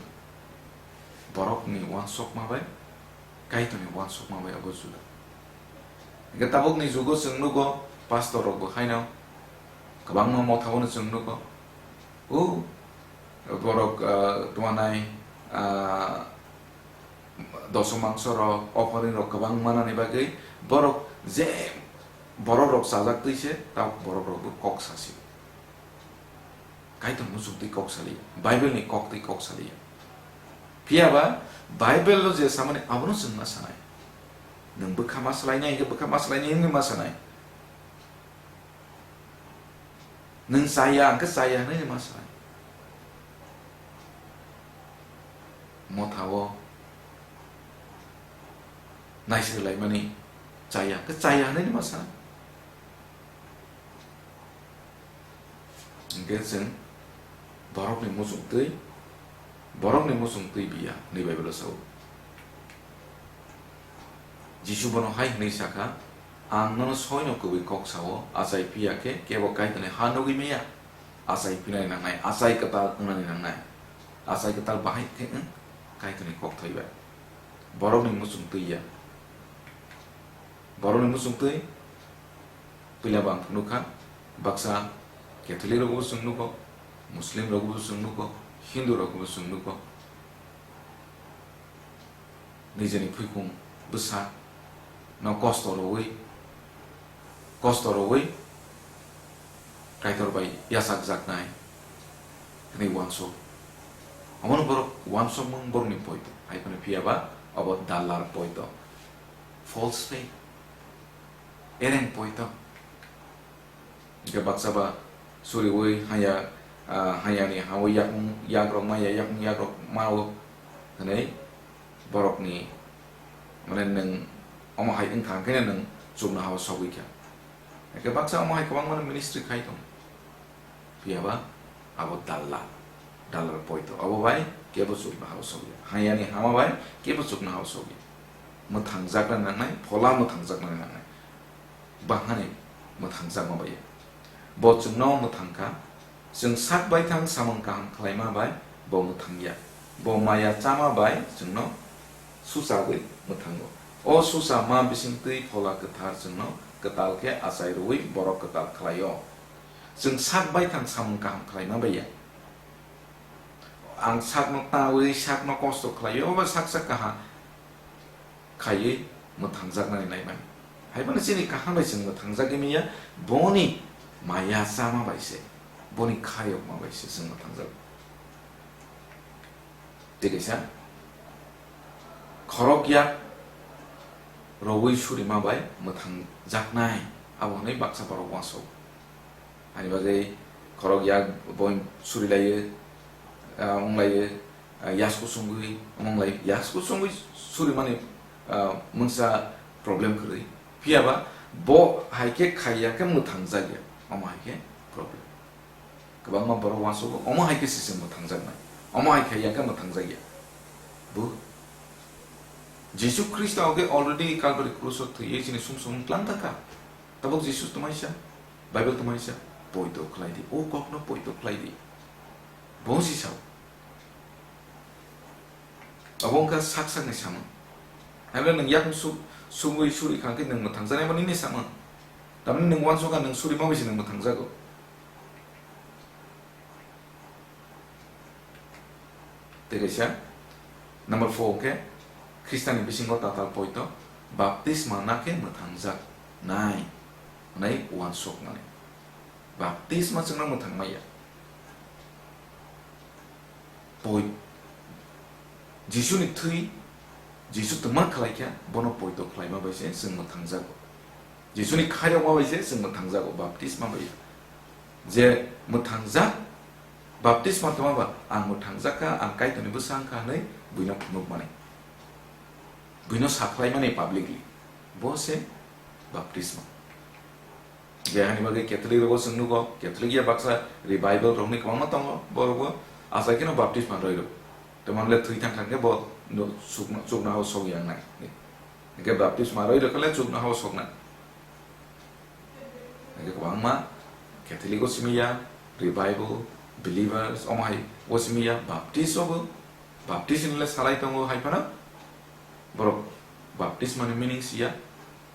borok ni uansukma bai, Kaitor ni uansukma bai abo juda. Hingke tabuk ni jugo chwng nugo, pastor rok bo haino kwbangma motha bono chwng nugo. O borok, ah, twanai, ah, doso mangso rok, offering rok kwbang manani bagwi borok je borok rok chajak twi se, tabuk borok rok bo kok sasi. Kaitor muchung twi kok saliya, Bible ni kok twi kok saliya. Phiya ba Bible lo je samani abono chwng ma sanai. Nwng bwkha ma swlainai, hingke bwkha ma swlainai hwnwi ma sanai. Nwng chaya, hwnkhe chaya hwnwi ma sanai. Motha o naisik laimani chaya, hwnkhe chaya hwnwi ma sanai. Hwnkhe chwng borokni muchung twi, borokni muchung twi biya hwnwi Bible o sao. Jisu bono hai hwnwi sakha, "Ang nono soino kwbwi kok sao, achai phiya khe kebo Kaitorni ha nugwi maya." Achai phinani nangnai, achai kwtal wngnani nangnai. Achai kwtal bahai khe wng Kaitorni kokthai bai. Borokni muchung twi ya. Borokni muchung twi Puila bo ang phunukha, baksa Catholic rokbo chwng nugo, Muslim rokbo chwng nugo, Hindu rokbo chwng nugo. Nijeni phuikhung bwsa no kosto rwui, kosto rwui Kaitor bai yachakjaknai hwnwi uansuk. Omono borok uansukmung borokni poito, hai phano phiya ba obo dallar poito, false faith. Ereng poito. Hingke baksa ba suriui haya, ah, hayani hawi yakung yakrok maya, yakung yakrok mao hwnwi borokni, mane, nwng omo hai wngkha hwnkhe nwng chuknohao sogwi kha. Hingke baksa omo hai kwbangma ministry khai tong. Phiya ba abo dallar, dallar poito. Abo bai kebo chuknohao sogya. Hayani hama bai kebo chuknohao sogya. Mwthangjakna nangnai, phola mwthangjakna nangnai. Bahani mwthangjakma bai. Bo chwngno mwthangkha. Chwng sak baithang samung kaham khlaima bai bo mwthangya. Bo maya chama bai chwngno suchagwi mwthango. O sucha ma bisingtwi Phola Kwthar chwngno kwtal khe achai rwui borok kwtal khlaio. Chwng sak baithang samung kaham khlaima baiya. Ang sakno tawi, sakno kosto khlaio, obo sak sak kaha khaiwi mwthangjaknani naimani. Hai phano chini kaham bai chwng mwthangjagwi manya, boni maya chama bai se, boni khayokma bai se chwng mwthangjago. Tei kaisa khorok yak rwui surima bai mwthangjaknai, abo hwnwi baksa borok uansuk. Ani bagwi khorok yak boin suri laio, ah, wng laio, ah, yasku sungwi wng lai, yasku sungwi suri mani, ah, mungsa problem kwrwi. Phiya ba bo hai khe khaiya khe mwthang jakya, omo hai khe problem. Kwbangma borok uansugo, omo hai khe se chwng mwthang jaknai, omo hai khaiya khe mwthang jakya. Bu Jisu Khristo oge already Calvary cross o thwiwi chini sum sum tlang thangkha. Tabuk Jisu twmaisa, Bible twmaisa, poito khlai di, o kokno poito khlai di. Bo si sao. Abo wngkha sak sakni samung. Haible nwng yakung su-, sugwi suri kha khe nwng mwthangjaknai bo nini samung. Tamni nwng uansukha nwng suri ma bai se nwng mwthangjago. Tei kaisa, number four khe, Khristani bisingo tatal poito, baptisma na khe mwthangjaknai hwnwi uansukmani. Baptisma chwngno mwthang maya. Poi-, Jisuni thwi, Jisu twma khlai kha, bono poito khlaima bai se chwng mwthangjago. Jisuni khairokma bai se chwng mwthangjago, baptisma bai. Je mwthangjak, baptisma twma ba, "Ang mwthangjak kha, ang Kaitorni bwsa wng kha," hwnwi buino phunukmani. Buino sakhlaimani publicly. Bo se baptisma. Je hani bagwi Catholic rogo chwng nugo, Catholic ya baksa revival rokni kwbangma tongo, borokbo achai kheno baptisma rwi rw. Tei manle thwi thang thang khe bo no chukno, chukno hao sok yang nai. Hingke baptisma rwi rw khe le chukno hao soknai. Hingke kwbangma Catholic o simi ya, revival, believers, omo hai o simi ya, Baptist o bo, Baptist hinle salai tongo hai phano, borok baptisma ni meaning siya,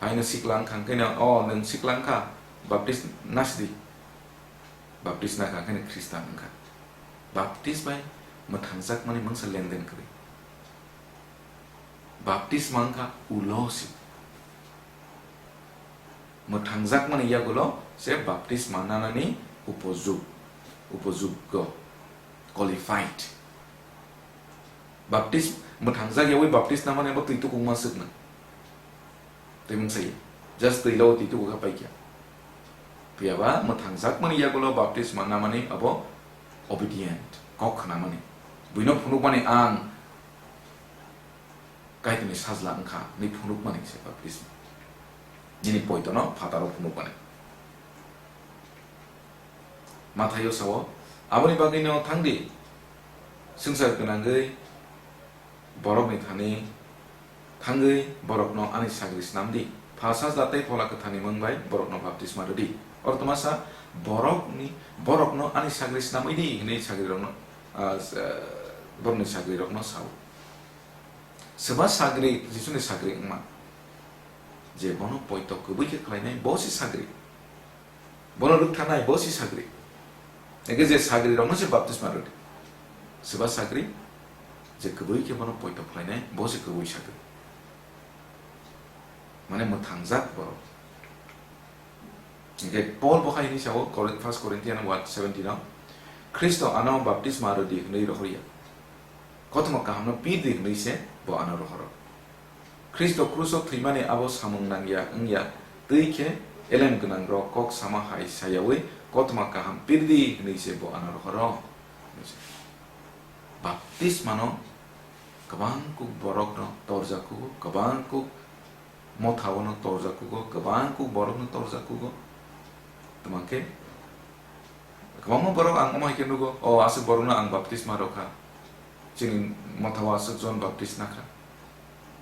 haino siklang khang khe no, "O, nwng siklang kha, baptis nasdi." Baptis nakha khe no Khristan wngkha. Baptis bai mwthangjakmani mungsa lenden kwrwi. Baptisma wngkha ulo si. Mwthangjakmani yagulo se baptisma nanani upojug, upojuggo, qualified. Baptis, mwthangjak yawi baptis namani abo twi tukukma swkna. Twi mungsa ya. Just twi lo twi tukuk kha paikha. Phiyaba mwthangjakmani yagulo baptisma namani abo obedient, kok khnamani. Buino phunukmani ang Kaitorni sajla wngkha hwnwi phunukmani se baptisma. Nini poitono phataro phunukmani. Mathaio sao, "Aboni bagwino thangdi, swngchar gwnangwi borokni thani thangwi borokno ani sagri snamdi. Pha Sajla tei Phola Kwtharni mung bai borokno baptisma rwdi." Oro twma sa, "Borokni, borokno ani sagri snamwi di," hwnwi sagrirokno, ah, s-, ah, borokni sagrirokno sao. Swba sagri, Jisuni sagri wngma, je bono poito kwbwi khe khlainai, bo se sagri. Bono rwkthanai, bo se sagri. Eke je sagri rokno se baptisma rwdi. Swba sagri, je kwbwi khe bono poito khlainai, bo se kwbwi sagri. Mane mwthangjak borok. Hingke Paul bo hai hwnwi sao, Corin-, First Corinthian one seventeen o, "Khristo ano baptisma rwdi hwnwi rohorya. Kothoma kahamno pirdi hwnwi se bo ano rohoro. Khristo kruso thwimani abo samung nangya wngya, twi khe elem gwnangrok kok sama hai sayawi kothoma kaham pirdi hwnwi se bo ano rohoro." Baptismano kwbang kuk borokno torjakugo, kwbang kuk mothaono torjakugo, kwbang kuk borokno torjakugo. Tamo khe kwbangma borok ang omo hai khe nugo, "O aswk borokno ang baptisma rwkha, chini mothao aswk jon baptisma kha."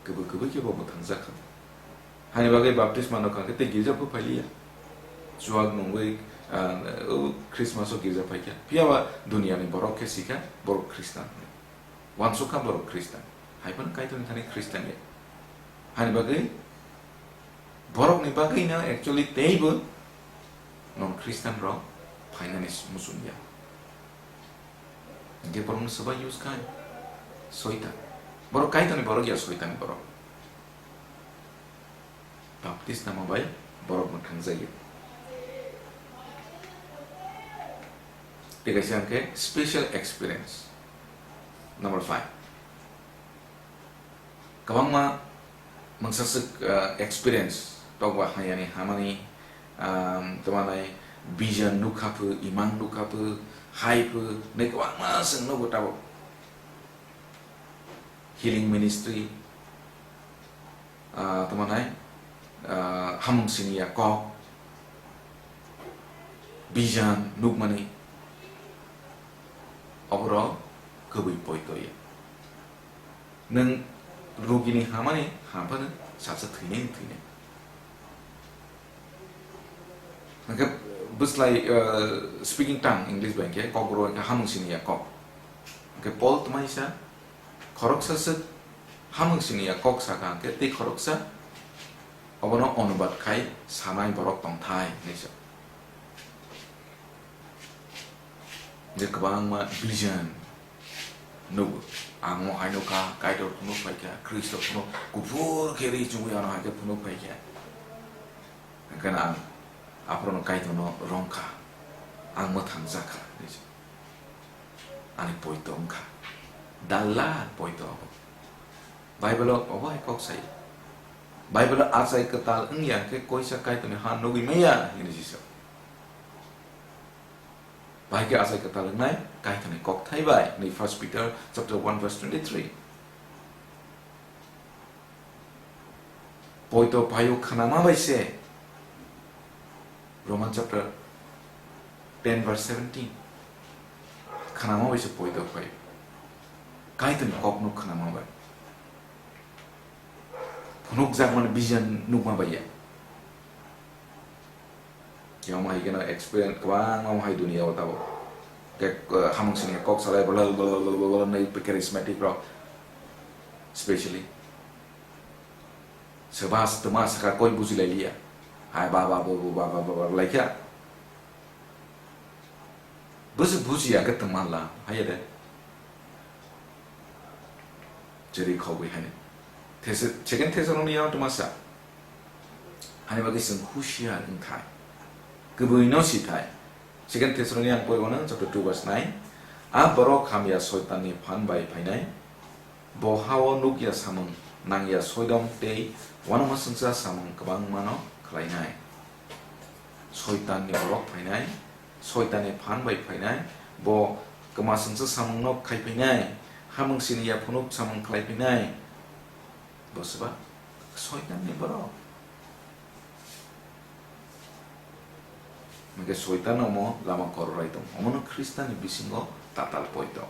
Kwbwi kwbwi khe bo mwthangjak kha. Hani bagwi baptisma rwkha khe tei girja pho phailiya. Chuak nungwi, ah, o Christmas o girja phaikha. Phiyaba duniani borok khe sikha borok Khristan hwnwi. Wansukha borok Khristan. Hai phano Kaitorni thani Khristan ya. Hani bagwi, borokni bagwino actually teibo non Khristan rok phainani muchung ya. Hingke borokno swbai use khai Soitan. Borok Kaitorni borok ya, Soitanni borok. Baptisma bai borok mwthangjaio. Tei kaisa hwnkhe special experience. Number five. Kwbangma mungsa swk, ah, experience, tokba hayani hamani, um, tamo nai vision nukha phu, imang nukha phu, hai phu, nai kwbangma chwng nugo tabuk. Healing ministry, ah, tamo nai, ah, hamung sini ya kok, vision nukmani, oborok kwbwi poito ya. Nwng rugini hamani haphano saksa thwinai thwinai. Hwnkhe bwslai, uh, speaking tongue, English bai hwnkhe kokborok hwnkhe hamung sini ya kok. Hwnkhe Paul twmai sa, khoroksa swk hamung sini ya kok sakha hwnkhe tei khoroksa obono onubad khai sanai borok tongthai hinwi sa. Je kwbangma vision nugo. Ang mo hai nukha, Kaitor phunuk phaikha, Khristo phunuk kuphur khe ri chumui ano hai khe phunuk phaikha. Hwnkhe ang aphuru Kaitorno rwngkha, ang mwthangjakha, ani poito wngkha. Dalla poito abo. Bible o obo hai kok sai. Bible o achai kwtal wngya khe koisa Kaitorni ha nugwi maya hinwi sisa. Bahai khe achai kwtal wngnai Kaitorni kokthai bai, ni First Peter chapter one verse twenty-three. Poito phaio khnama bai se, Roman chapter ten verse seventeen. Khnama bai se poito phaio. Kaitorni kokno khnama bai. Phunukjakmani vision nukma bai ya. Yang hai kena experience kwbangma hai dunia o tabo. Ke, eh, hamung sini kok salai bla bla bla bla bla nai charismatic rok. Specially. Sebas tma saka koi buji lai liya. Hai ba ba bo bo ba ba ba ba lai kya. Buji buji ya ke tma la. Hai ya de. Cheri khogwi hai. These-, Second Thessalonians tma sa. Hani bagwi chwng husiar wngthai. Kwbwino sithai. Second Thessalonians ang poriwano chapter two verse nine. A borok hamya soitanni phan bai phainai. Bo hao nukya samung nangya soidom tei uanama singcha samung kwbangmano khlainai. Soitanni borok phainai, soitanni phan bai phainai, bo kwma singcha samungno khai phainai, hamung sini ya phunuk samung khlai phainai. Bo swba soitanni borok. Hingke soitan omo lama kororai tong. Omono Khristanni bisingo tatal poito.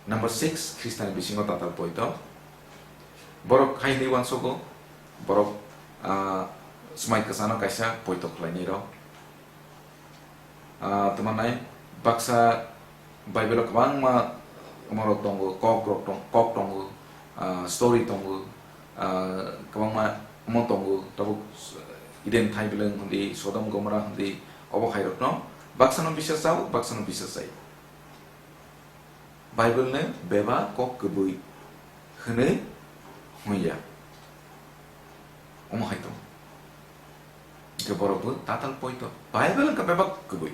Number six, Khristanni bisingo tatal poito. Borok hai hinwi uansogo, borok, ah, smai kwchano kaisa poito khlainai rok. Ah, tamo nai baksa Bible o kwbangma omorok tongo, kok rok tong-, kok tongo, ah, story tongo, ah, kwbangma omo tongo, tabuk Eden thai beleng hundi, Sodom Gomora hundi, obo hai rokno baksano bisa chao, baksano bisa chai. Bible ni bebak kok kwbwi hwnwi hwn ya. Omo hai tong. Hingke borok bo tatal poito. Bible wngkha bebak kwbwi.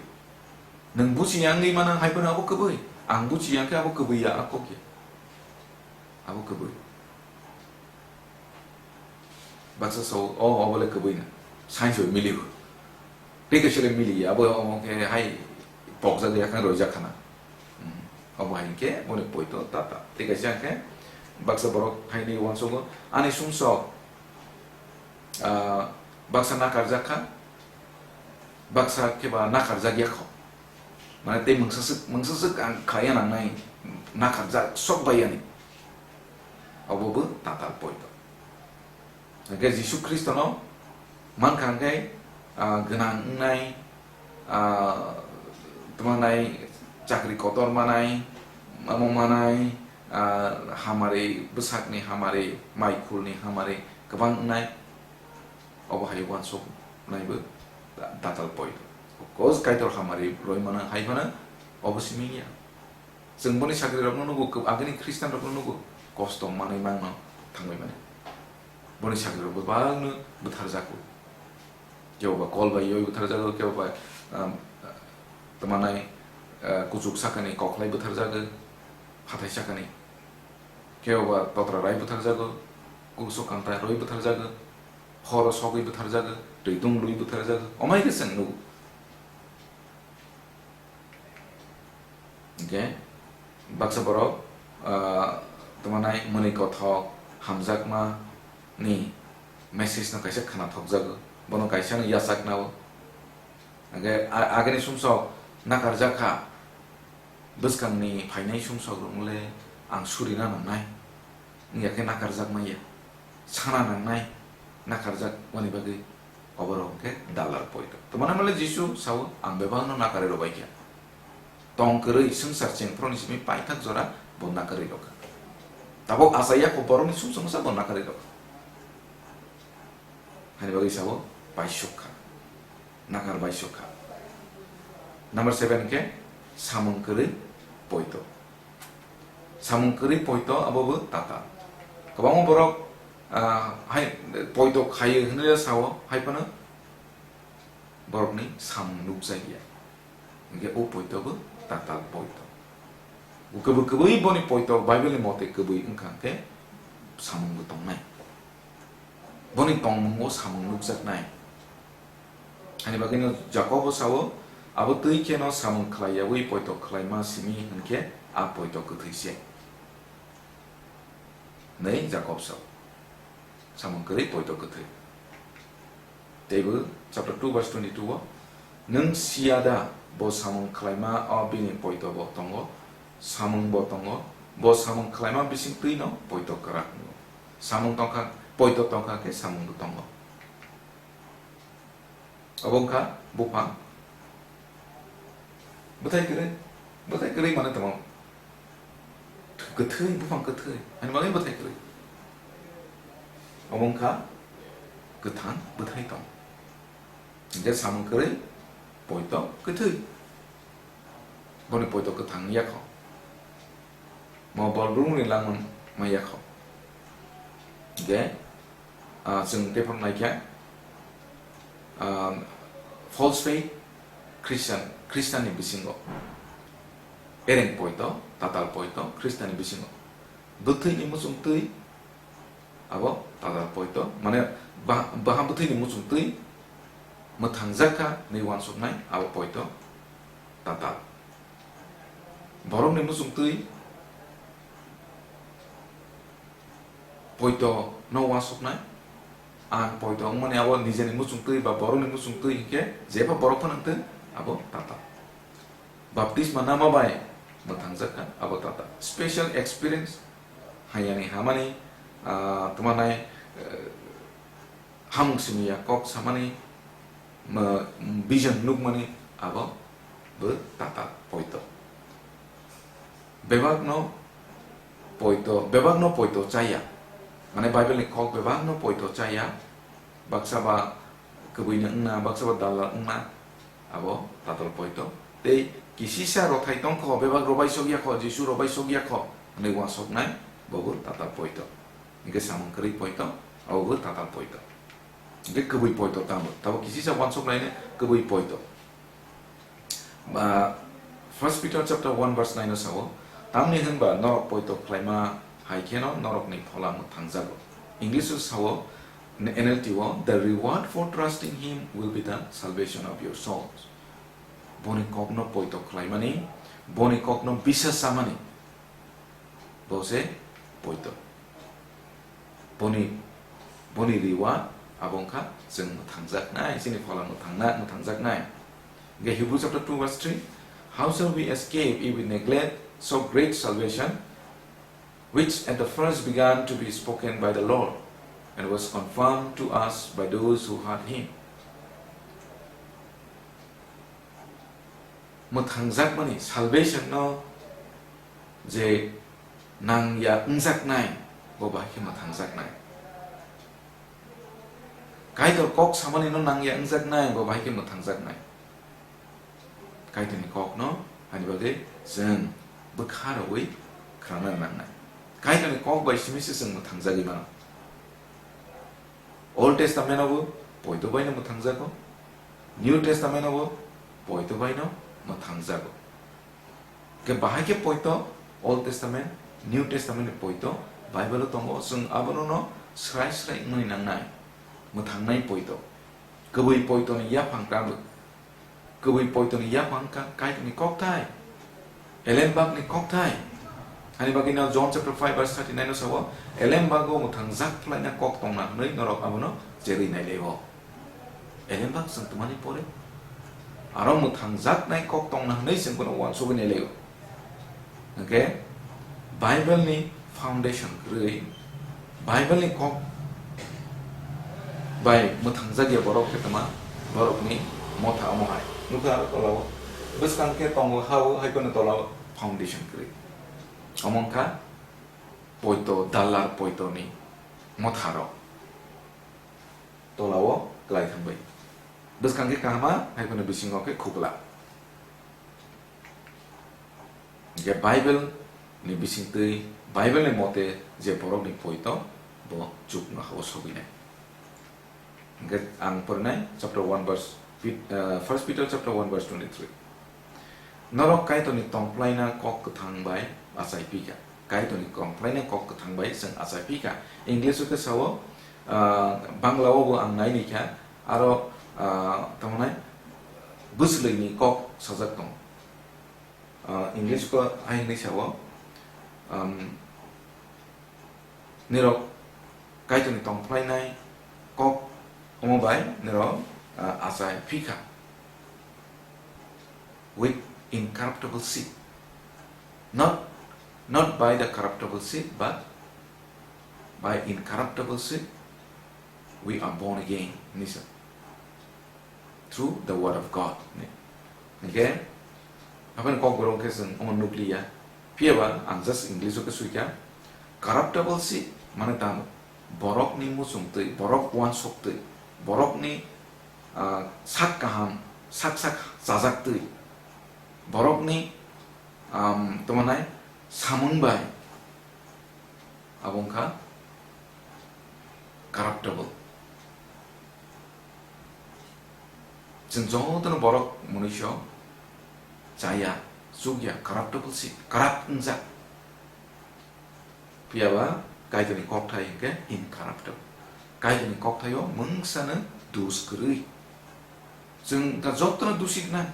Nwng buchi yang wngwi mano hai phano abo kwbwi. Ang buchi yang khe abo kwbwi ya, a kok ya. Abo kwbwi. Baksa sao, "O, obo le kwbwi na. Science bai mili bo." Tei kaisa le mili ya, abo omo khe hai pokjak ya khe roijak khana. Hmm. Obo hai khe boni poito tata. Tei kaisa khe baksa borok hai ni uansugo, "Ani sumsok, ah, baksa nakarjak kha, baksa khe ba nakarjak ya kho." Mane tei mungsaswk, mungsaswk ang khlaiya nangnai, nakarjak sok bai yani. Obo bo tatal poito. Hingke Jisu Khristono mankha hingke, ah, gwnang wngnai, ah, tamo nai chakri kotor manai, amo manai, ah, hamari, bwsakni hamari, maikhulni hamari kwbang wngnai. Obo hai uansuk naibo da-, datal poi. Kos Kaitor hamari roi mano hai phano obo simi ya. Chwng boni sakri rokno nugo, kw-, agini Christian rokno nugo, kosto manwi mangno thangwi mani. Boni sakri rok bebakno bwtharjago. Kebo ba kol bai yoi bwtharjago, kebo ba, um, tamo nai, uh, kuchuk sakani kokhlai bwtharjago, hathai sakani. Kebo ba totra rai bwtharjago, kuksuk kanta roi bwtharjago, horo sogwi bwtharjago, twi tung lui bwtharjago, omai khe chwng nugo. Hingke baksa borok, ah, tamo nai mwnwi kothok hamjakma ni message no kaisa khwnathokjago, bono kaisa no yachakna o. Hingke a-, agini sumsok nakarjak kha, bwskang ni phainai sumsok rok le ang surina nangnai. Wngya khe nakarjak manya, sana nangnai, nakarjak mani bagwi oborok hwnkhe dalar poito. Tamo nai male Jisu sao, "Ang bebakno nakarwi rwbaikha." Tong kwrwi swngchar chengphuruni simi paithak jora bo nakarwi rwkha. Tabuk achai yakho borokni sumsok masa bo nakarwi rwkha. Hani bagwi sao, paisuk kha. Nakar baisuk kha. Number seven khe samung kwrwi poito. Samung kwrwi poito abo bo tata. Kwbangma borok, ah, hai poito khaio hinwi sao, hai phano borokni samung nukjakya. Hingke o poito bo tatal poito. Kwbwi kwbwi boni poito Bible ni mote kwbwi wngkha khe samung bo tongnai. Boni tongmungo samung nukjaknai. Ani bagwino Jakobo sao, abo twi kheno samung khlaiyawi poito khlaima simi hwnkhe a poito kwthwi se. Nei Jakob sao. Samung kwrwi poito kwthwi. Teibo chapter two verse twenty-two o, "Nwng siya da bo samung khlaima o bini poito bo tongo, samung bo tongo, bo samung khlaima bising twi no poito kwrak wngo. Samung tongkha, poito tongkha khe samung bo tongo." Obo wngkha buphang. Bwthai kwrwi, bwthai kwrwi mane tamo. Kwthwi, buphang kwthwi. Ani bagwi bwthai kwrwi. Obo wngkha kwthang bwthai tong. Hinkhe samung kwrwi poito kwthwi. Boni poito kwthang yakho. Mo bol rung ri langmani ma yakho. Hinkhe, ah, chwng teiphano naikha, ah, false faith, Christian, Christian ni bisingo. Ereng poito, tatal poito, Christian ni bisingo. Bwthwini muchung twi, abo tatal poito. Mane, ba-, baha bwthwini muchung twi mwthangjak kha hinwi uansuknai, abo poito, tatal. Borokni muchung twi poito no uansuknai. Ang poito wngmani abo nijeni muchung twi ba borokni muchung twi hinkhe jeba borok phano wngtwi abo tatal. Baptisma nama bai mwthangjak kha abo tatal. Special experience, hayani hamani, ah, tongmani, eh, hamung simi ya kok samani, ma-, vision nukmani abo bo tatal poito. Bebakno poito, bebakno poito chaya. Mane Bible ni kok bebakno poito chaya. Baksa ba kwbwino wngna, baksa ba dalal wngna, abo tatal poito. Tei kisisa rothai tongkho, bebak robai sokya kho, Jisu robai sokya kho, hwnwi uansuknai, bobo tatal poito. Hinkhe samung kwrwi poito, abobo tatal poito. Hinkhe kwbwi poito tamo, tabo kisisa uansuknaino kwbwi poito. Ba, First Peter chapter one verse nine o sao, "Tamni hwnba norok poito khlaima hai kheno norokni phola mwthangjago." English o sao, N L T o, "The reward for trusting him will be the salvation of your souls." Boni kokno poito khlaimani, boni kokno bisas chamani, bo se poito. Boni, boni reward abo wngkha chwng mwthangjaknai, chini phola mwthangna, mwthangjaknai. Hinkhe Hebrew chapter two verse three, "How shall we escape if we neglect so great salvation, which at the first began to be spoken by the Lord, and was confirmed to us by those who heard him?" Mwthangjakmani, salvation no je nangya wngjaknai, bo bahai khe mwthangjaknai. Kaitor kok samani no nangya wngjaknai, bo bahai khe mwthangjaknai. Kaitorni kokno hani bagwi chwng bwkha rwui khwnana nangnai. Kaitorni kok bai simi se chwng mwthangjagwi mano. Old Testament o bo poito bai no mwthangjago, New Testament o bo poito bai no mwthangjago. Khe bahai khe poito, Old Testament, New Testament ni poito Bible o tongo, chwng abono no srai srai wngmani nangnai, mwthangnai poito. Kwbwi poito ni yaphang tabuk. Kwbwi poito ni yaphang wngkha Kaitorni kokthai, Elembak ni kokthai. Ani bagwi no John chapter five verse thirty-nine o sao, "Elembak o mwthangjak phlaina kok tongna hwnwi norok abono cherwi nailaio." Elembak chwng twmani pore aro mwthangjaknai kok tongna hwnwi chwng bono uansugwi nailaio. Hwnkhe Bible ni foundation kwrwi, Bible ni kok bai mwthangjak ya borok khe tma borok ni motha omo hai. Nukha aro tola o bwskang khe tongo ha o hai phano tola o foundation kwrwi. Omo wngkha poito, dalar poito ni motha rok. Tola o kwlai thangbai. Bwskang khe kahama hai phano bisingo khe khukla. Hinkhe Bible ni bisingtwi, Bible ni mote je borok ni poito, bo chukno ha o sogwi nai. Hinkhe ang porinai chapter one verse, Pet-, uh, First Peter chapter one verse twenty-three. Norok Kaitorni tongphlaina kok kwthang bai achai phi kha. Kaitorni tongphlainai kok kwthang bai chwng achai phi kha. English o khe sao, ah, Bangla o bo ang nai ni kha, aro, ah, tamo nai bwswlwi ni kok sajak tongo. Ah, English o hai hwnwi sao, um, nirok Kaitorni tongphlainai kok omo bai nirok, ah, achai phi kha. With incorruptible seed. Not, not by the corruptible seed, but by incorruptible seed we are born again, hinwi sa. Through the word of God, hinwi. Hingke, aboni kokborok khe chwng omo nukliya. Phiyaba ang just English o khe sui kha. Corruptible seed mane tamo? Borokni muchungtwi, borok uansuk twi, borokni, ah, sak kaham, sak sak chajak twi, borokni, um, tamo nai samung bai abo wngkha corruptible. Chwng jotono borok mwnwiso chaya, chukya, corruptible seed, corrupt wngjak. Phiyaba Kaitorni kokthai hwnkhe incorruptible. Kaitorni kokthaio mungsano dus kwrwi. Chwng ta jotono dusi gnang.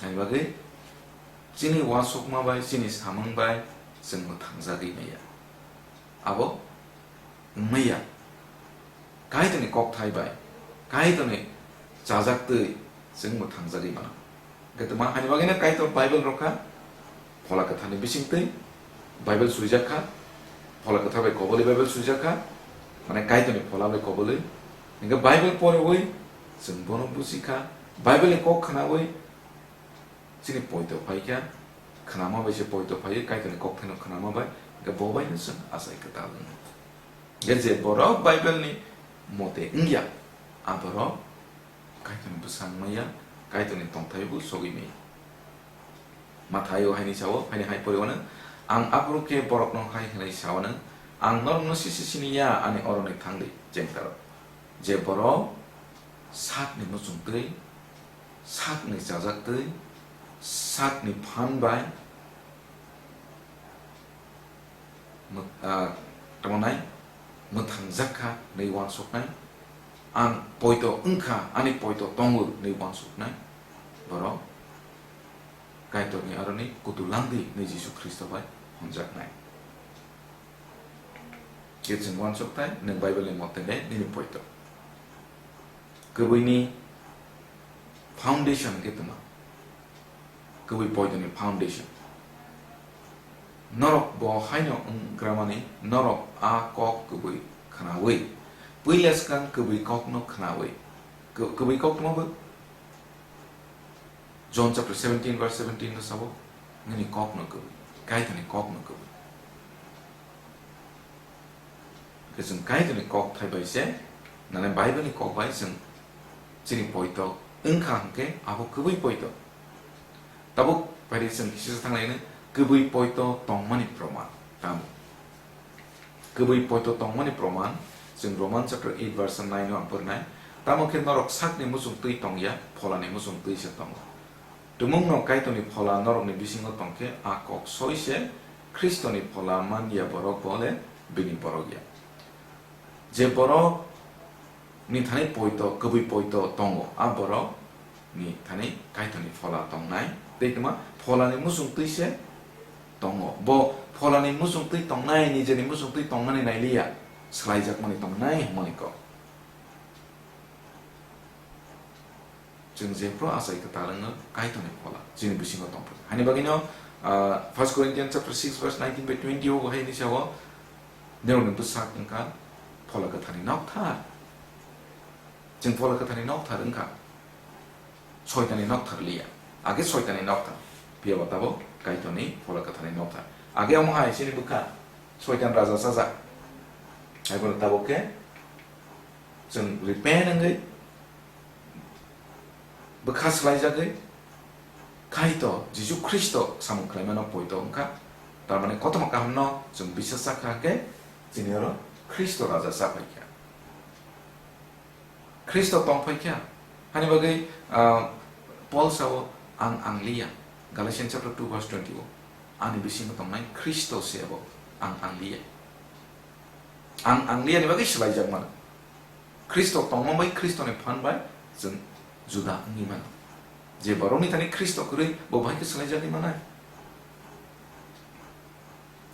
Hai bagwi chini uansukma bai, chini samung bai chwng mwthangjagwi maya. Abo wngmaya. Kaitorni kokthai bai, Kaitorni chajak twi chwng mwthangjagwi mano. Hwnkhe tma haini bagwino Kaitor Bible rwkha, Phola Kwtharni bisingtwi Bible swijak kha, Phola Kwthar bai kobolwi Bible swijak kha, mane Kaitorni Phola bai kobolwi. Hwnkhe Bible poriwi chwng bono buji kha, Bible ni kok khnawi chini poito phai kha, khnama bai se poito phaiwi Kaitorni kokthaino khnama bai, hwnkhe bo baino chwng achai kwtal wngo. Hwnkhe je borok Bible ni mote wngya, a borok Kaitorni bwsang maya, Kaitorni tongthai bo sogwi maya. Mathaio haini sao, haini hai poriwano, "Ang aphuru khe borokno hai hwnwi saono, 'Ang norokno sisi sini ya, ani oroni thangdi, chengtaro.' Je borok sakni muchungtwi, sakni chajaktwi, sakni phan bai, mw-, ah, tamo nai, mwthangjak kha hwnwi uansuknai, ang poito wng kha, ani poito tongo hwnwi uansuknai borok Kaitorni aroni kutu langdi hwnwi Jisu Khristo bai hwnjaknai." Khe chwng uansuk thai, nwng Bible ni mote le nini poito. Kwbwi ni foundation khe tma? Kwbwi poito ni foundation. Norok bo haino wng gramani, norok a kok kwbwi khnawi, puila swkang kwbwi kokno khnawi. Kw-, kwbwi kok tma bo? John chapter seventeen verse seventeen no sabo, "Nini kokno kwbwi, Kaitorni kokno kwbwi." Hwnkhe chwng Kaitorni kok thai bai se, nane Bible ni kok bai chwng chini poito wngkha hwnkhe abo kwbwi poito. Tabuk bai chwng kisa thanglaino kwbwi poito tongmani proman. Tamo? Kwbwi poito tongmani proman, chwng Roman chapter eight verse nine o ang phorinai. Tamo khe norok sakni muchung twi tongya, pholani muchung twi se tongo. Tumungno Kaitorni phola norokni bisingo tongkhe, a kok soi se Khristoni phola man ya borok bo le bini borok ya. Je borok ni thani poito, kwbwi poito tongo, a borok ni thani Kaitorni phola tongnai, tei tma pholani muchung twi se tongo. Bo pholani muchung twi tongnai, nijeni muchung twi tongnani nailiya, swlaijakmani tongnai hwnmani kok. Chwng jephru achai kwtal wngno Kaitorni phola chini bisingo tongphuru. Hani bagwino, ah, First Corinthians chapter six verse nineteen by twenty o bo hai hwnwi sao, "Norokni bwsak wngkha phola kwtharni nokthar." Chwng phola kwtharni nokthar wngkha. Soitanni nokthar liya. Age soitanni nokthar. Phiya ba tabuk Kaitorni phola kwtharni nokthar. Age omo hai chini bwkha soitan raja chajak. Hai bono tabuk khe chwng repent wngwi bwkha swlaijagwi Kaitor Jisu Khristo samung khlaimano poito wngkha. Tar mane kothoma kahamno chwng bisas sakha hwnkhe chini oro Khristo raja chaphaikha. Khristo tongphaikha. Hani bagwi, ah, Paul sao, "Ang ang liya." Galatians chapter two verse twenty o, "Ani bisingo tongnai Khristo se abo, ang ang liya." Ang ang liya ni bagwi swlaijak mano. Khristo tongma bai, Khristo ni phan bai chwng juda wngwi mano. Je borokni thani Khristo kwrwi, bo bahai khe swlaijagwi manai.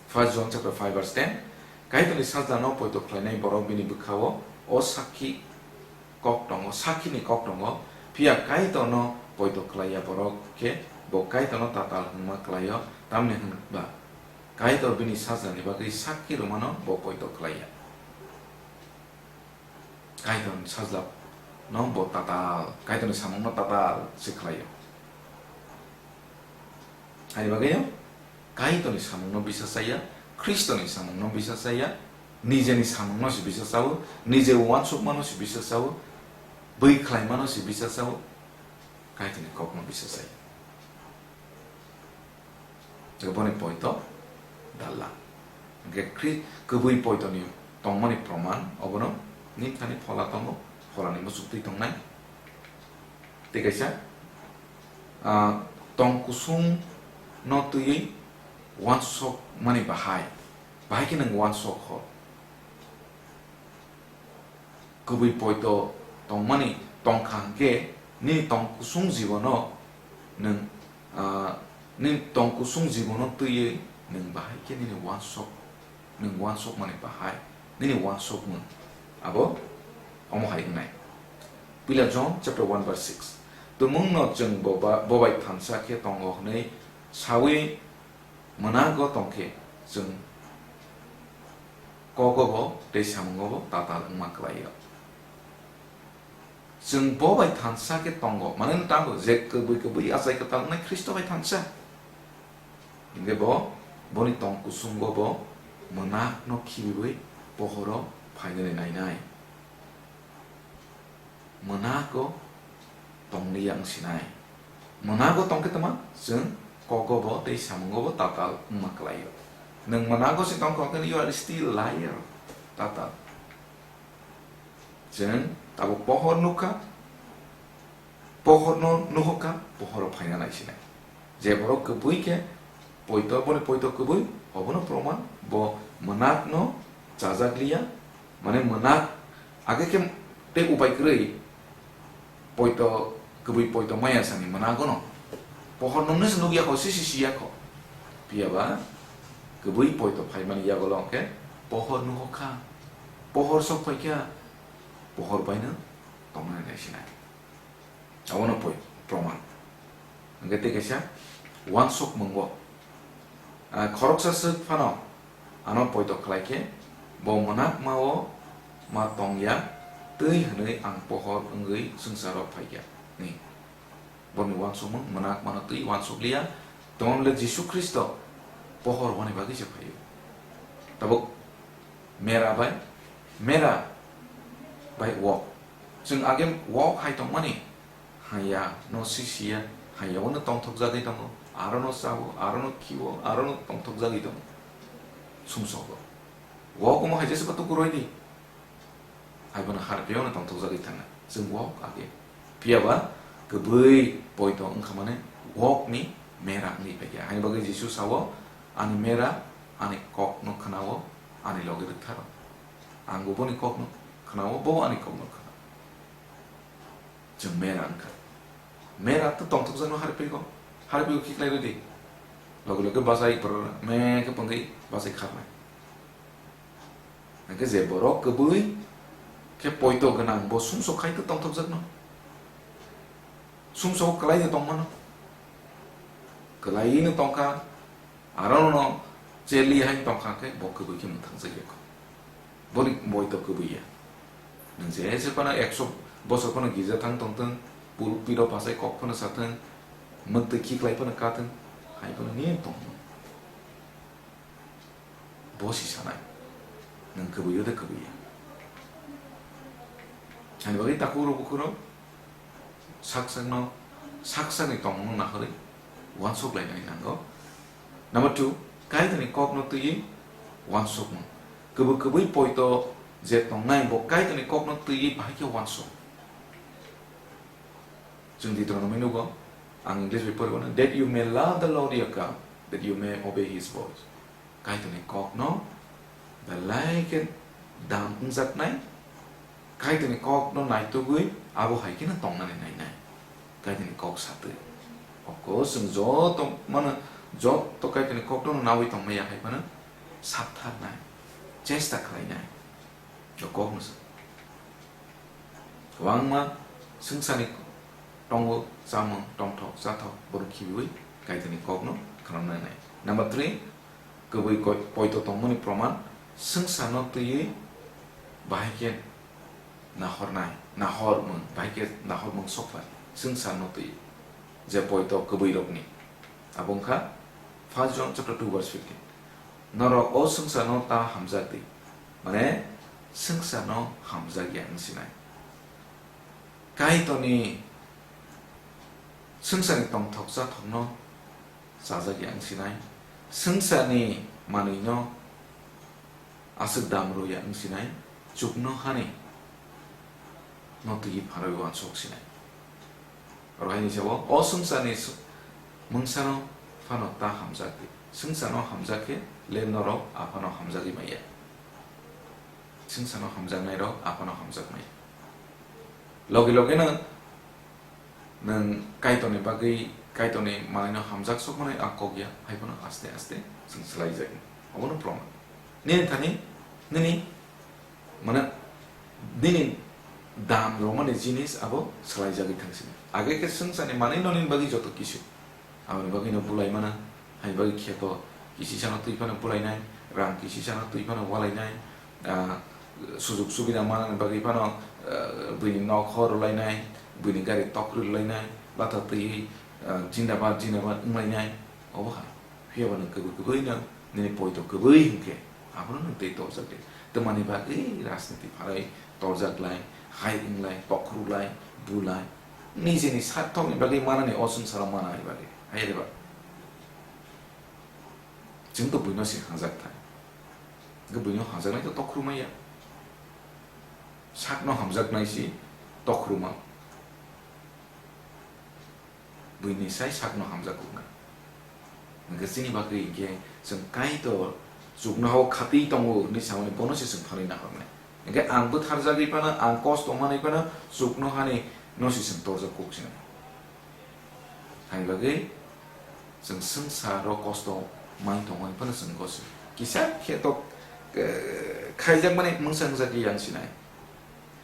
First John chapter five verse ten, "Kaitorni sajlano poito khlainai borok bini bwkhao o sakhi kok tongo, sakhini kok tongo, phiya Kaitorno poito khlaiya borok khe bo Kaitorno tatal wngma klaio, tamni hwn ba Kaitor bini sajlani bagwi sakhi rwmano bo poito khlaiya." Kaitorni sajla no bo tatal, Kaitorni samung no tatal se khlaio. Ani bagwi no Kaitorni samung no bisa chaya, Khristo ni samung no bisa chaya, nijeni samung no se bisa chao, nije uansukma no se bisa chao, bui khlaima no se bisa chao, Kaitorni kok no bisa chaya. Tei boni poito dalla. Hingke Khri-, kwbwi poito ni tongmani proman obono nini thani phola tongo, phola ni muchuk twi tongnai. Tei kaisa, ah, tong kusung no twiwi uansuk mani bahai, bahai khe nwng uansuk ho. Kwbwi poito tongmani tongkha hwnkhe nini tong kusung jibono nwng, ah, nini tong kusung jibono twiwi nwng bahai khe nini uansuk, nwng uansukmani bahai, nini uansukmung abo omo hai wngnai. Puila John chapter one verse six, "Tumungno chwng boba-, bobai thansa khe tongo hwnwi sawi mwnago tongkhe chwng kogobo tei samungobo tatal wngma kwlaio." Chwng bo bai thansa khe tongo, mane wng tango je kwbwi kwbwi achai kwtal wngnai Khristo bai thansa. Hingke bo, boni tong kusungo bo mwnakno khibiwi pohoro phainani nainai. Mwnago tongliya wng sinai. Mwnago tongkhe tongma, chwng kogo bo tei samungo bo tatal wngma kwlaio. Nwng mwnago se tongkha hwnkhe you are still liar, tatal. Chwng tabuk pohor nukha, pohorno nuhukha, pohoro phaina naisinai. Je borok kwbwi khe poito, boni poito kwbwi, obono proman, bo mwnakno chajakliya, mane mwnak age khe tei upai kwrwi poito, kwbwi poito maya sani mwnagono. Pohor nungno se nukya kho, sisi siya kho. Phiya ba kwbwi poito phaimani yagulo hwnkhe pohor nuhukha, pohor sok phaikha, pohor baino tongnai naisinai. Abono poi, proman. Hingke tei kaisa uansukmungo, ah, khoroksa swk phano ano poito khlai khe, bo mwnakma-o ma tong ya, twi hwnwi ang pohor wngwi swngcharo phai ya, hwnwi. Borokni uansukmung mwnakmano twi uansuk liya, tongmani le Jisu Khristo pohor wani bagwi se phaio. Tabuk mera bai, mera bai wok. Chwng age wok hai tongmani, haya no sisiya, haya ono tongthokjagwi tongo, aro no chao, aro no khio, aro no tongthokjagwi tongo. Sumsogo. Wok omo hai jesa ba tukuroi di. Hai bono harpeo no tongthokjagwi thangna. Chwng wok age. Phiya ba kwbwi poito wngkha mane wokni mera wngwi phaikha. Haini bagwi Jisu sao, "Ani mera ani kokno khwnao, ani loge rwktharo. Angbo boni kokno khwnao, bo ani kokno khwnao." Chwng mera wngkha. Mera to tongthokjakno harpego. Harpego khiklai rwdi. Loge loge bachai borok me khe pungwi bachai kharnai. Hingke je borok kwbwi khe poito gwnang, bo sumsok khai khe tongthokjakno. Sumsok kwlai de tongmano. Kwlai no tongkha, aro no cheli hai tongkha khe bo kwbwi khe mwthangjakya kho. Boni poito kwbwi ya. Nwng je se phano ekso bosor phano girja thang tongthwng, pulpit o bachai kok phano sathwng, mwktwi khiklai phano kathwng, hai phano nini tongmano. Bo si sanai, nwng kwbwi o de kwbwi ya. Ani bagwi takhuk rok bukhuk rok sak sakno, sak sakni tongmungno nahorwi uansuk lainani nango. Number two, Kaitorni kokno twiwi uansukmung. Kwbwi kwbwi poito je tongnai bo Kaitorni kokno twiwi bahai khe uansuk. Chwng Deuteronomy nugo, Ang English bai poribo na, "That you may love the Lord your God, that you may obey his voice." Kaitorni kokno belai khe dam wngjaknai, Kaitorni kokno naitugwi abo hai kheno tongnani nainai. Kaitorni kok satwi. Of course, chwng joto mano, joto Kaitorni kokno nawi tongmaya hai phano saptharnai, chesta khlainai. O kokno sa. Kwbangma swngcharni tongo, chamung, tongthok, chathok, borok khibiwi Kaitorni kokno khnamnai nai. Number three, kwbwi koi-, poito tongmani proman, swngcharno twiwi bahai khe nahornai, nahormung, bahai khe nahormung sokpha, swngcharno twiwi, je poito kwbwirokni. Abo wngkha First John chapter two verse fifteen. Norok o swngcharno ta hamjak di, mane swngcharno hamjak ya wngsinai. Kaitorni swngcharni tongthok chathokno chajak ya wngsinai, swngcharni manwino aswk dam rw ya wngsinai, chuknohani no twiwi pharwi uansuk sinai. Oro haini sabo, o swngcharni s-, mungsano phano ta hamjak di. Swngcharno hamjak khe le norok aphano hamjagwi maya. Swngcharno hamjaknairok aphano hamjakmaya. Logi logino nwng Kaitorni bagwi, Kaitorni manwino hamjak sokmani a kok ya, hai phano aste aste chwng swlaijaknai. Obono proman. Nini thani, nini, mane, nini dam romani jinis abo swlaijagwi thangsinai. Age khe swngcharni manwino nini bagwi joto kisu. Aboni bagwino bulai mano, hai bagwi kheto kisisano twi phano bulainai, rang kisisano twi phano walainai, ah, sujuk subida manani bagwi phano, ah, buini nok hor rwlainai, buini gari tok rwlainai, latha twiwi, ah, jindabad, jindabad wnglainai, obo hai. Phiya ba nwng kwbwi kwbwino nini poito kwbwi hinkhe, abono nwng tei torjak di. Twmani bagwi rajniti phalai torjak lai, hai wnglai, tokhruklai, bulai, nijeni sathokni bagwi manani o swngcharo manani bagwi, hai reba? Chwng to buino se hamjak thai. Hwnkhe buino hamjaknai to tokhru maya. Sakno hamjaknai se tokhru ma. Buini sai sakno hamjak kuknai. Hwnkhe chini bagwi hinkhe chwng Kaitor chuknohao khatwi tongo hwnwi samani bono se chwng phanwi nahornai. Hwnkhe ang bwtharjagwi phano, ang kosto manwi phano chuknohani no se chwng torjak kuk sinai. Hai bagwi chwng swngcharo kosto mai tongwi phano chwng gosi. Kisa khe to, eh, khaijakmani mungsa wngjagwi yang sinai.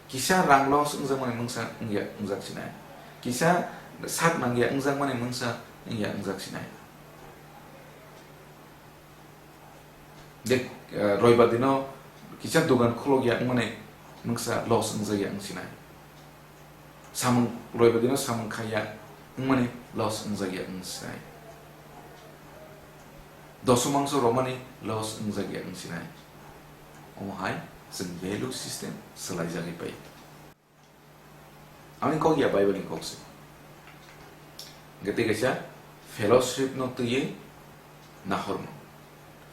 Kisa rang loss wngjakmani mungsa wngya, wngjak sinai. Kisa sak nangya wngjakmani mungsa wngya, wngjak sinai. De, eh, roibar dino kisa dogan khulokya wngmani mungsa loss wngjakya wng sinai. Samung, roibar dino samung khaiya wngmani loss wngjakya wng sinai. Doso mangso romani loss wngjakya wng sinai. Omo hai chwng value system swlaijagwi pai. Ani kok ya Bible ni kok se. Hwnkhe tei kaisa fellowship no twiwi nahormung.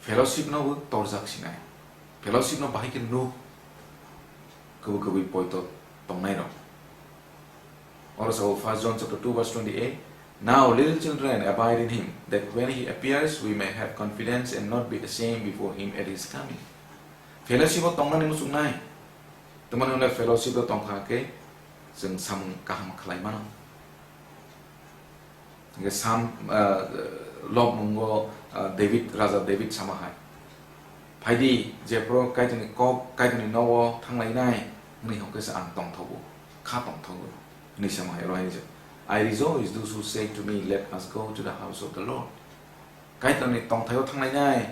Fellowship no bo torjak sinai. Fellowship no bahai khe nuk. Kwbwi kwbwi poito tongnai rok. Oro sao First John chapter two verse twenty-eight, "Now, little children, abide in him, that when he appears, we may have confidence and not be ashamed before him at his coming." Fellowship o tongnani muchungnai. Tamani hwnle fellowship o tongkha khe chwng samung kaham khlai mano. Hingke Sam, ah, lobmungo, ah, David, Raja David sama hai, "Phaidi, jephuru Kaitorni kok, Kaitorni nogo thanglainai," hwnwi hwnkhe se ang tongthogo, kha tongthogo, hwnwi sama hai, oro hai se, "I rejoice those who say to me, 'Let us go to the house of the Lord.'" Kaitorni tongthaio thanglainai,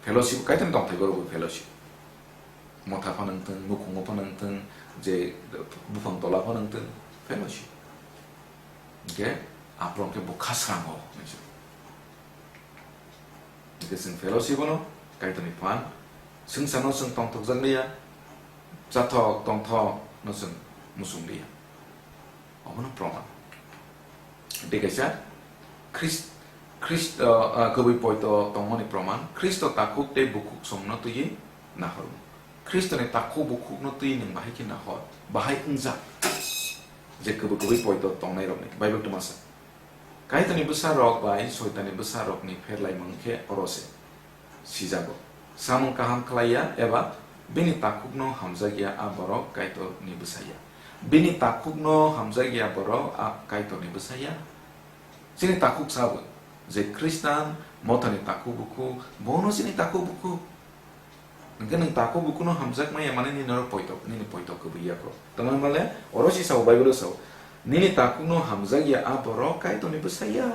fellowship, Kaitorni tongthai borok bo fellowship. Motha phano wngthung, nukhungo phano wngthung, je buphang tola phano wngthung, fellowship. Hingke aphuru hingke bo khasrango hinwi se. Hingke chwng fellowship-o no Kaitorni phan, swngcharno chwng tongthokjak liya, chathok tongthok no chwng muchung liya. Obono proman. Tei kaisa Khrist-, Khristo, ah, kwbwi poito tongmani proman, Khristo takhuk tei bukhuk songno twiwi nahormung. Khristoni takhuk bukhukno twiwi nwng bahai khe nahor, bahai wngjak, je kwbwi kwbwi poito tongnairokni. Bible twma sa. Kaitorni bwsarok bai Soitanni bwsarokni pherlaimung khe oro se sijago. Samung kaham khlai ya eba bini takhukno hamjak ya a borok Kaitorni bwsa ya. Bini takhukno hamjak ya borok a Kaitorni bwsa ya. Chini takhuk sabo je Khristan, mothani takhuk bukhuk, bono chini takhuk bukhuk. Hwnkhe nwng takhuk bukhukno hamjak maya mane nini oro poito, nini poito kwbwi ya kho. Tamo hwnba le oro si sao, Bible-o sao, "Nini takhukno hamjak ya a borok Kaitorni bwsa ya."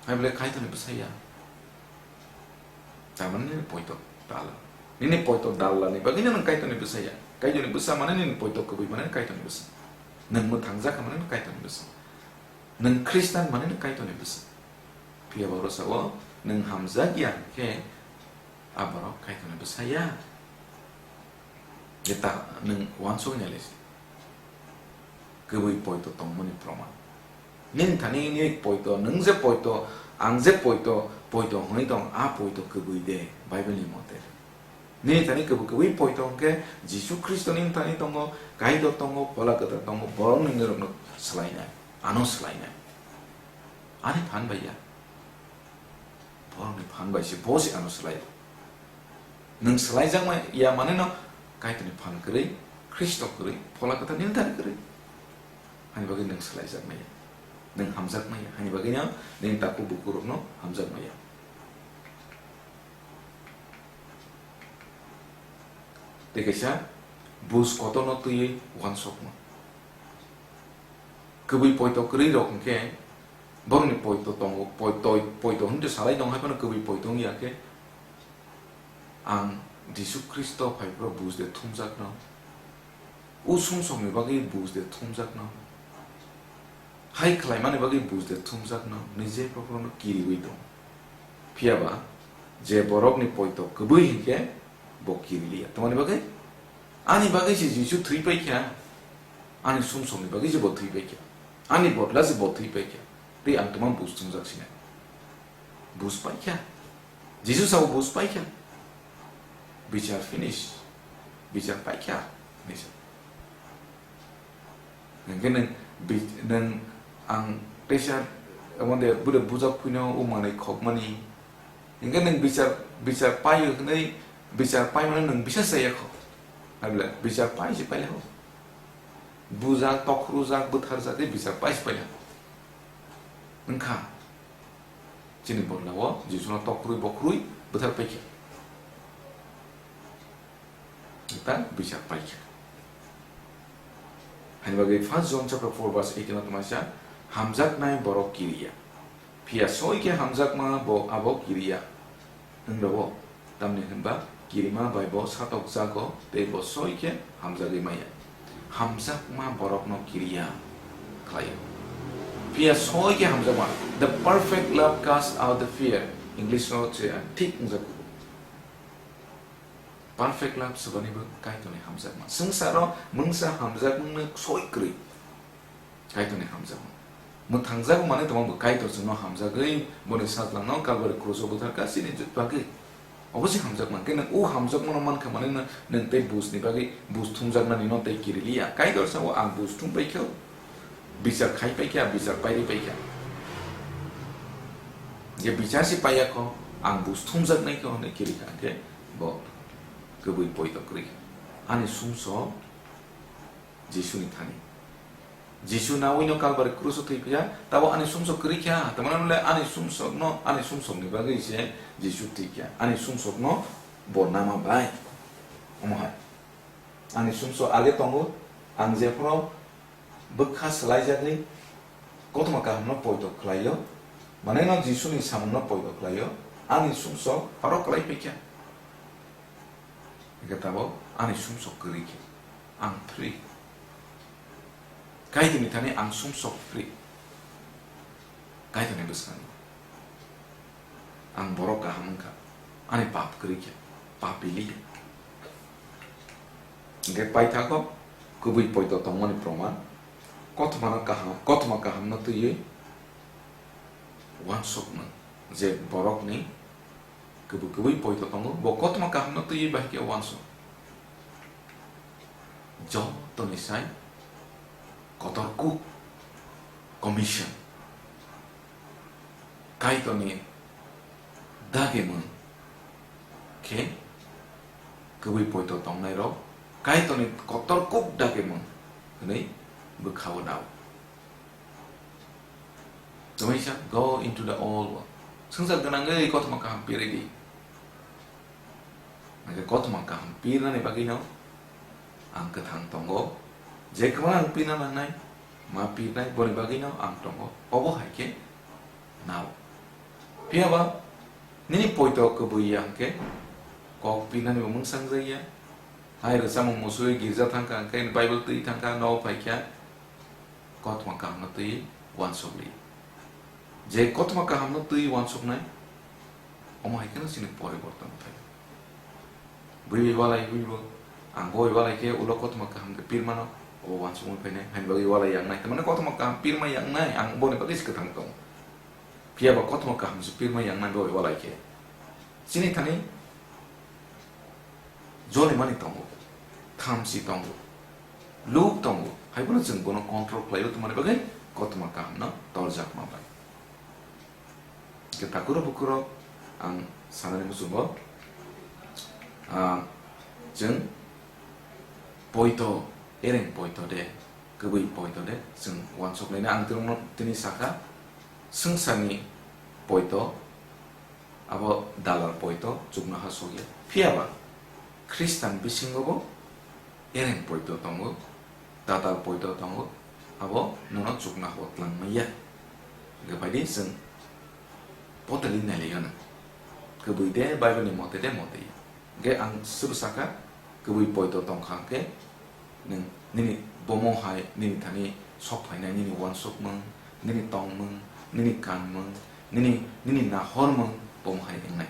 Hai bole Kaitorni bwsa ya. Tamani nini poito dal. Nini poito dalani bagwi nwng Kaitorni bwsa ya. Kaitorni bwsa mane nini poito kwbwi mane Kaitorni bwsa. Nwng mwthangjak mane Kaitorni bwsa. Nwng Khristan mane nwng Kaitorni bwsa. Phiya ba oro sao, nwng hamjak ya khe a borok Kaitorni bwsa ya. Je ta nwng uansuk ya le se. Kwbwi poito tongmani proman. Nini thani nini poito, nwng je poito, ang je poito, poito hwnwi tong, a poito kwbwi de, Bible ni mote. Nini thani kwbwi kwbwi poito hwnkhe Jisu Khristo nini thani tongo, Kaitor tongo, Phola Kwthar tongo, borok nini rokno swlainai, ano swlainai. Ani phan bai ya. Borokni phan bai se bo se ano swlai. Nwng swlaijakma ya mane no Kaitorni phan kwrwi, Khristo kwrwi, Phola Kwthar nini thani kwrwi. Hani bagwi nwng swlaijakma ya. Nwng hamjakma ya. Hani bagwi no nini takhuk bukhuk rokno hamjakma ya. Tei kaisa bus kotorno twiwi uansukma. Kwbwi poito kwrwi rok hwnkhe borokni poito tongo, poito, poito hwnwi salai tongo, hai phano kwbwi poito wngya khe ang Jisu Khristo phaiphuru bus de thumjakno, o sumsokni bagwi bus de thumjakno, hai khlaimani bagwi bus de thumjakno, nini je phaiphuru no kiriwi tongo. Phiya ba je borokni poito kwbwi hinkhe bo kiriliya. Tamoni bagwi? Ani bagwi se Jisu thwi paikha, ani sumsokni bagwi se bo thwi paikha, ani bodla se bo thwi paikha, tei ang tongma bus thumjak sinai. Bus paikha, Jisu sao bus paikha, bichar finish, bichar paikha, hinwi sa. Hingke nwng bi-, nwng ang teisa omo de bude bujak puino o manwi khokmani. Hingke nwng bichar, bichar paio hwnwi bichar paimano nwng bisa chaya kho. Abla bichar pai se paila ho. Bujak, tokrujak, bwtharjak tei bichar pai se paila. Wngkha. Chini bodlao Jisuno tokrui bokrui bwthar paikha. Ta bichar paikha. Hani bagwi First John chapter four verse eighteen o tongmani sa, "Hamjaknai borok kiriya. Phiya soi khe hamjakma bo abo kiriya." Wng rwo, tamni hwnba kirima bai bo satokjago tei bo soi khe hamjagwi maya. Hamjakma borokno kiriya khlaio. Phiya soi khe hamjakma. "The perfect love casts out the fear." English o se thik wngjago. Perfect love swbani bo Kaitorni hamjakma. Swngcharo mungsa hamjakmungno soi kwrwi. Kaitorni hamjakma. Mwthangjago mane tongma bo Kaitor chwngno hamjagwi boni sajlangno Kalbari kruso bwtharkha chini bagwi. Obo se hamjakma. Hwnkhe nwng o hamjakmano mankha mane nwng, nwng tei bujni bagwi buj thumjaknanino tei kiriliya. Kaitor sao ang buj thum paikha, bichar khai paikha, bichar pairi paikha. Je bichar se paiyakho, ang buj thumjaknaikho hwnwi kirikha hwnkhe bo kwbwi poito kwrwi kha. Ani sumsok Jisuni thani. Jisu nawino Kalbari kruso thwi phiya, tabo ani sumsok kwrwi kha, tamani hwnle ani sumsokno, ani sumsokni bagwi se Jisu thwi kha, ani sumsokno bo nama bai. Omo hai. Ani sumsok age tongo, ang jephuru bwkha swlaijagwi kothoma kahamno poito khlaio, mane no Jisuni samungno poito khlaio, ani sumsok aro kwlai phaikha. Hingke tabok ani sumsok kwrwi khe ang free. Kaitorni thani ang sumsok free. Kaitorni bwskango ang borok kaham wngkha, ani pap kwrwi khe, pap ili khe. Hingke paithago kwbwi poito tongmani proman, kothomano kaham, kothoma kahamno twiwi uansukmung je borokni Kwbwi kwbwi poito tongo, bo kothoma kahamno twiwi bahai khe uansuk. Jotoni sai kotor kuk. commission, Kaitorni dagimung khe kwbwi poito tongnairok Kaitorni kotor kuk dagimung hwnwi bwkhao nao. Tei waisa, "Go into the old world." Swngchar gwnangwi kothoma kaham pirwi di. Hwnkhe kothoma kaham pirnani bagwino ang kwthang tongo. Je kwbangma ang pirna nangnai, ma pirnai, boni bagwino ang tongo. Obo hai khe nao. Phiya ba nini poito kwbwi ya hwnkhe kok pirnani bo mungsang jakya. Hai rwchapmung musui girja thangkha hwnkhe Bible twi thangkha, nogo phaikha. Kothoma kahamno twi uansukli. Je kothoma kahamno twi uansuknai, omo hai kheno chini poriborton phai. Bui bai walai, bui bo, ang boi walai khe ulo kothoma kaham khe pirmano, obo uansukmung phainai, haini bagwi walai yaknai. Tamani kothoma kaham pirma yaknai, ang boni bagwi se kwthang tongo. Phiya ba kothoma kaham se pirma yaknai boi walai khe. Chini thani jolimani tongo, thamchi tongo, luk tongo, hai phano chwng bono control khlaiwi tongmani bagwi kothoma kahamno torjakma bai. Hwnkhe takhurok bukhurok ang sanani muchungo, ah, chwng poito, ereng poito de, kwbwi poito de, chwng uansuknaino ang tini sakha, swngcharni poito, abo dalal poito chuknoha sokya. Phiya ba Khristan bisingo bo ereng poito tongo, tatal poito tongo, abo nono chuknoha o twlang manya. Hwnkhe phaidi chwng totally nailaiyo na. Kwbwi de Bible ni mote de mote ya. Hwnkhe ang sabo sakha, kwbwi poito tongkha hwnkhe nwng nini bomo hai nini thani sok phainai nini uansukmung, nini tongmung, nini kanmung, nini, nini nahormung bomo hai wngnai.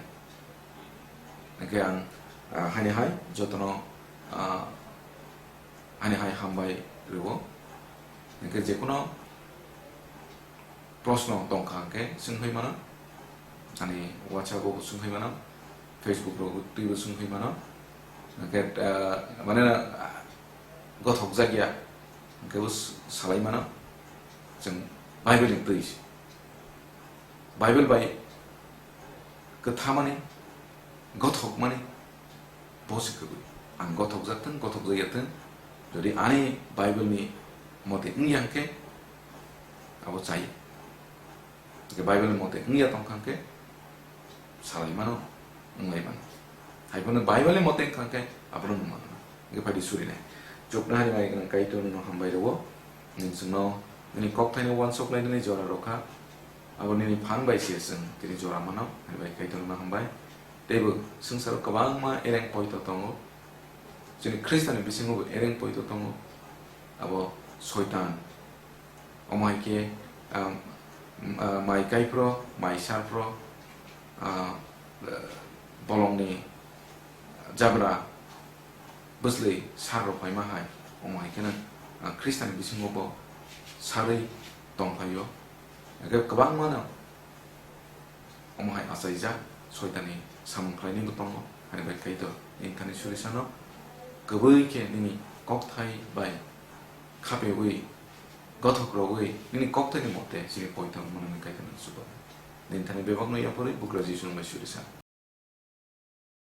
Hwnkhe ang, ah, haini hai jotono, ah, haini hai hambai rwo. Hwnkhe jekhuno proshno tongkha hwnkhe swngwi mano. Ani WhatsApp-o bo swngwi mano, Facebook-o twibo swngwi mano. Hwnkhe, ah, mane, ah, gothokjakya hwnkhe bo s-, salai mano. Chwng Bible-ni twi se. Bible bai kwthamani, gothokmani, bo se kwbwi. Ang gothokjak thung, gothokjakya thung, jodi ani Bible-ni mote wngya hwnkhe, abo chai. Hwnkhe Bible-ni mote wngya tongkha hwnkhe, salai mano, wnglai mano. Hai phano Bible-ni mote wngkha hwnkhe, abono nung mano. Hwnkhe phaidi surinai. Chuknohani mai gwnang Kaitor nono hambai rwo. Nwng chwngno nini kokthaino uansuk lainani jora rwkha. Abo nini phan bai se chwng tini jora mano, hai bai Kaitor nono hambai. Teibo swngcharo kwbangma ereng poito tongo. Chini Khristanni bisingo bo ereng poito tongo. Abo Soitan. Omo hai khe, ah, m-, ah, mai kai phro, mai sar phro, ah, bolongni jabra bwslwi sar rok phaima hai, omo hai kheno, ah, Khristanni bisingo bo sarwi tong phaio. Hwnkhe kwbangmano omo hai achaijak, Soitanni samung khlainaibo tongo, hai bai Kaitor nini thani surisano kwbwi khe nini kokthai bai khapeui, gothok rogwi nini kokthaini mote chini poito wngmano nini Kaitor nang chuba. Nini thani bebakno yapharwi Bugra Jisu nang bai surisa.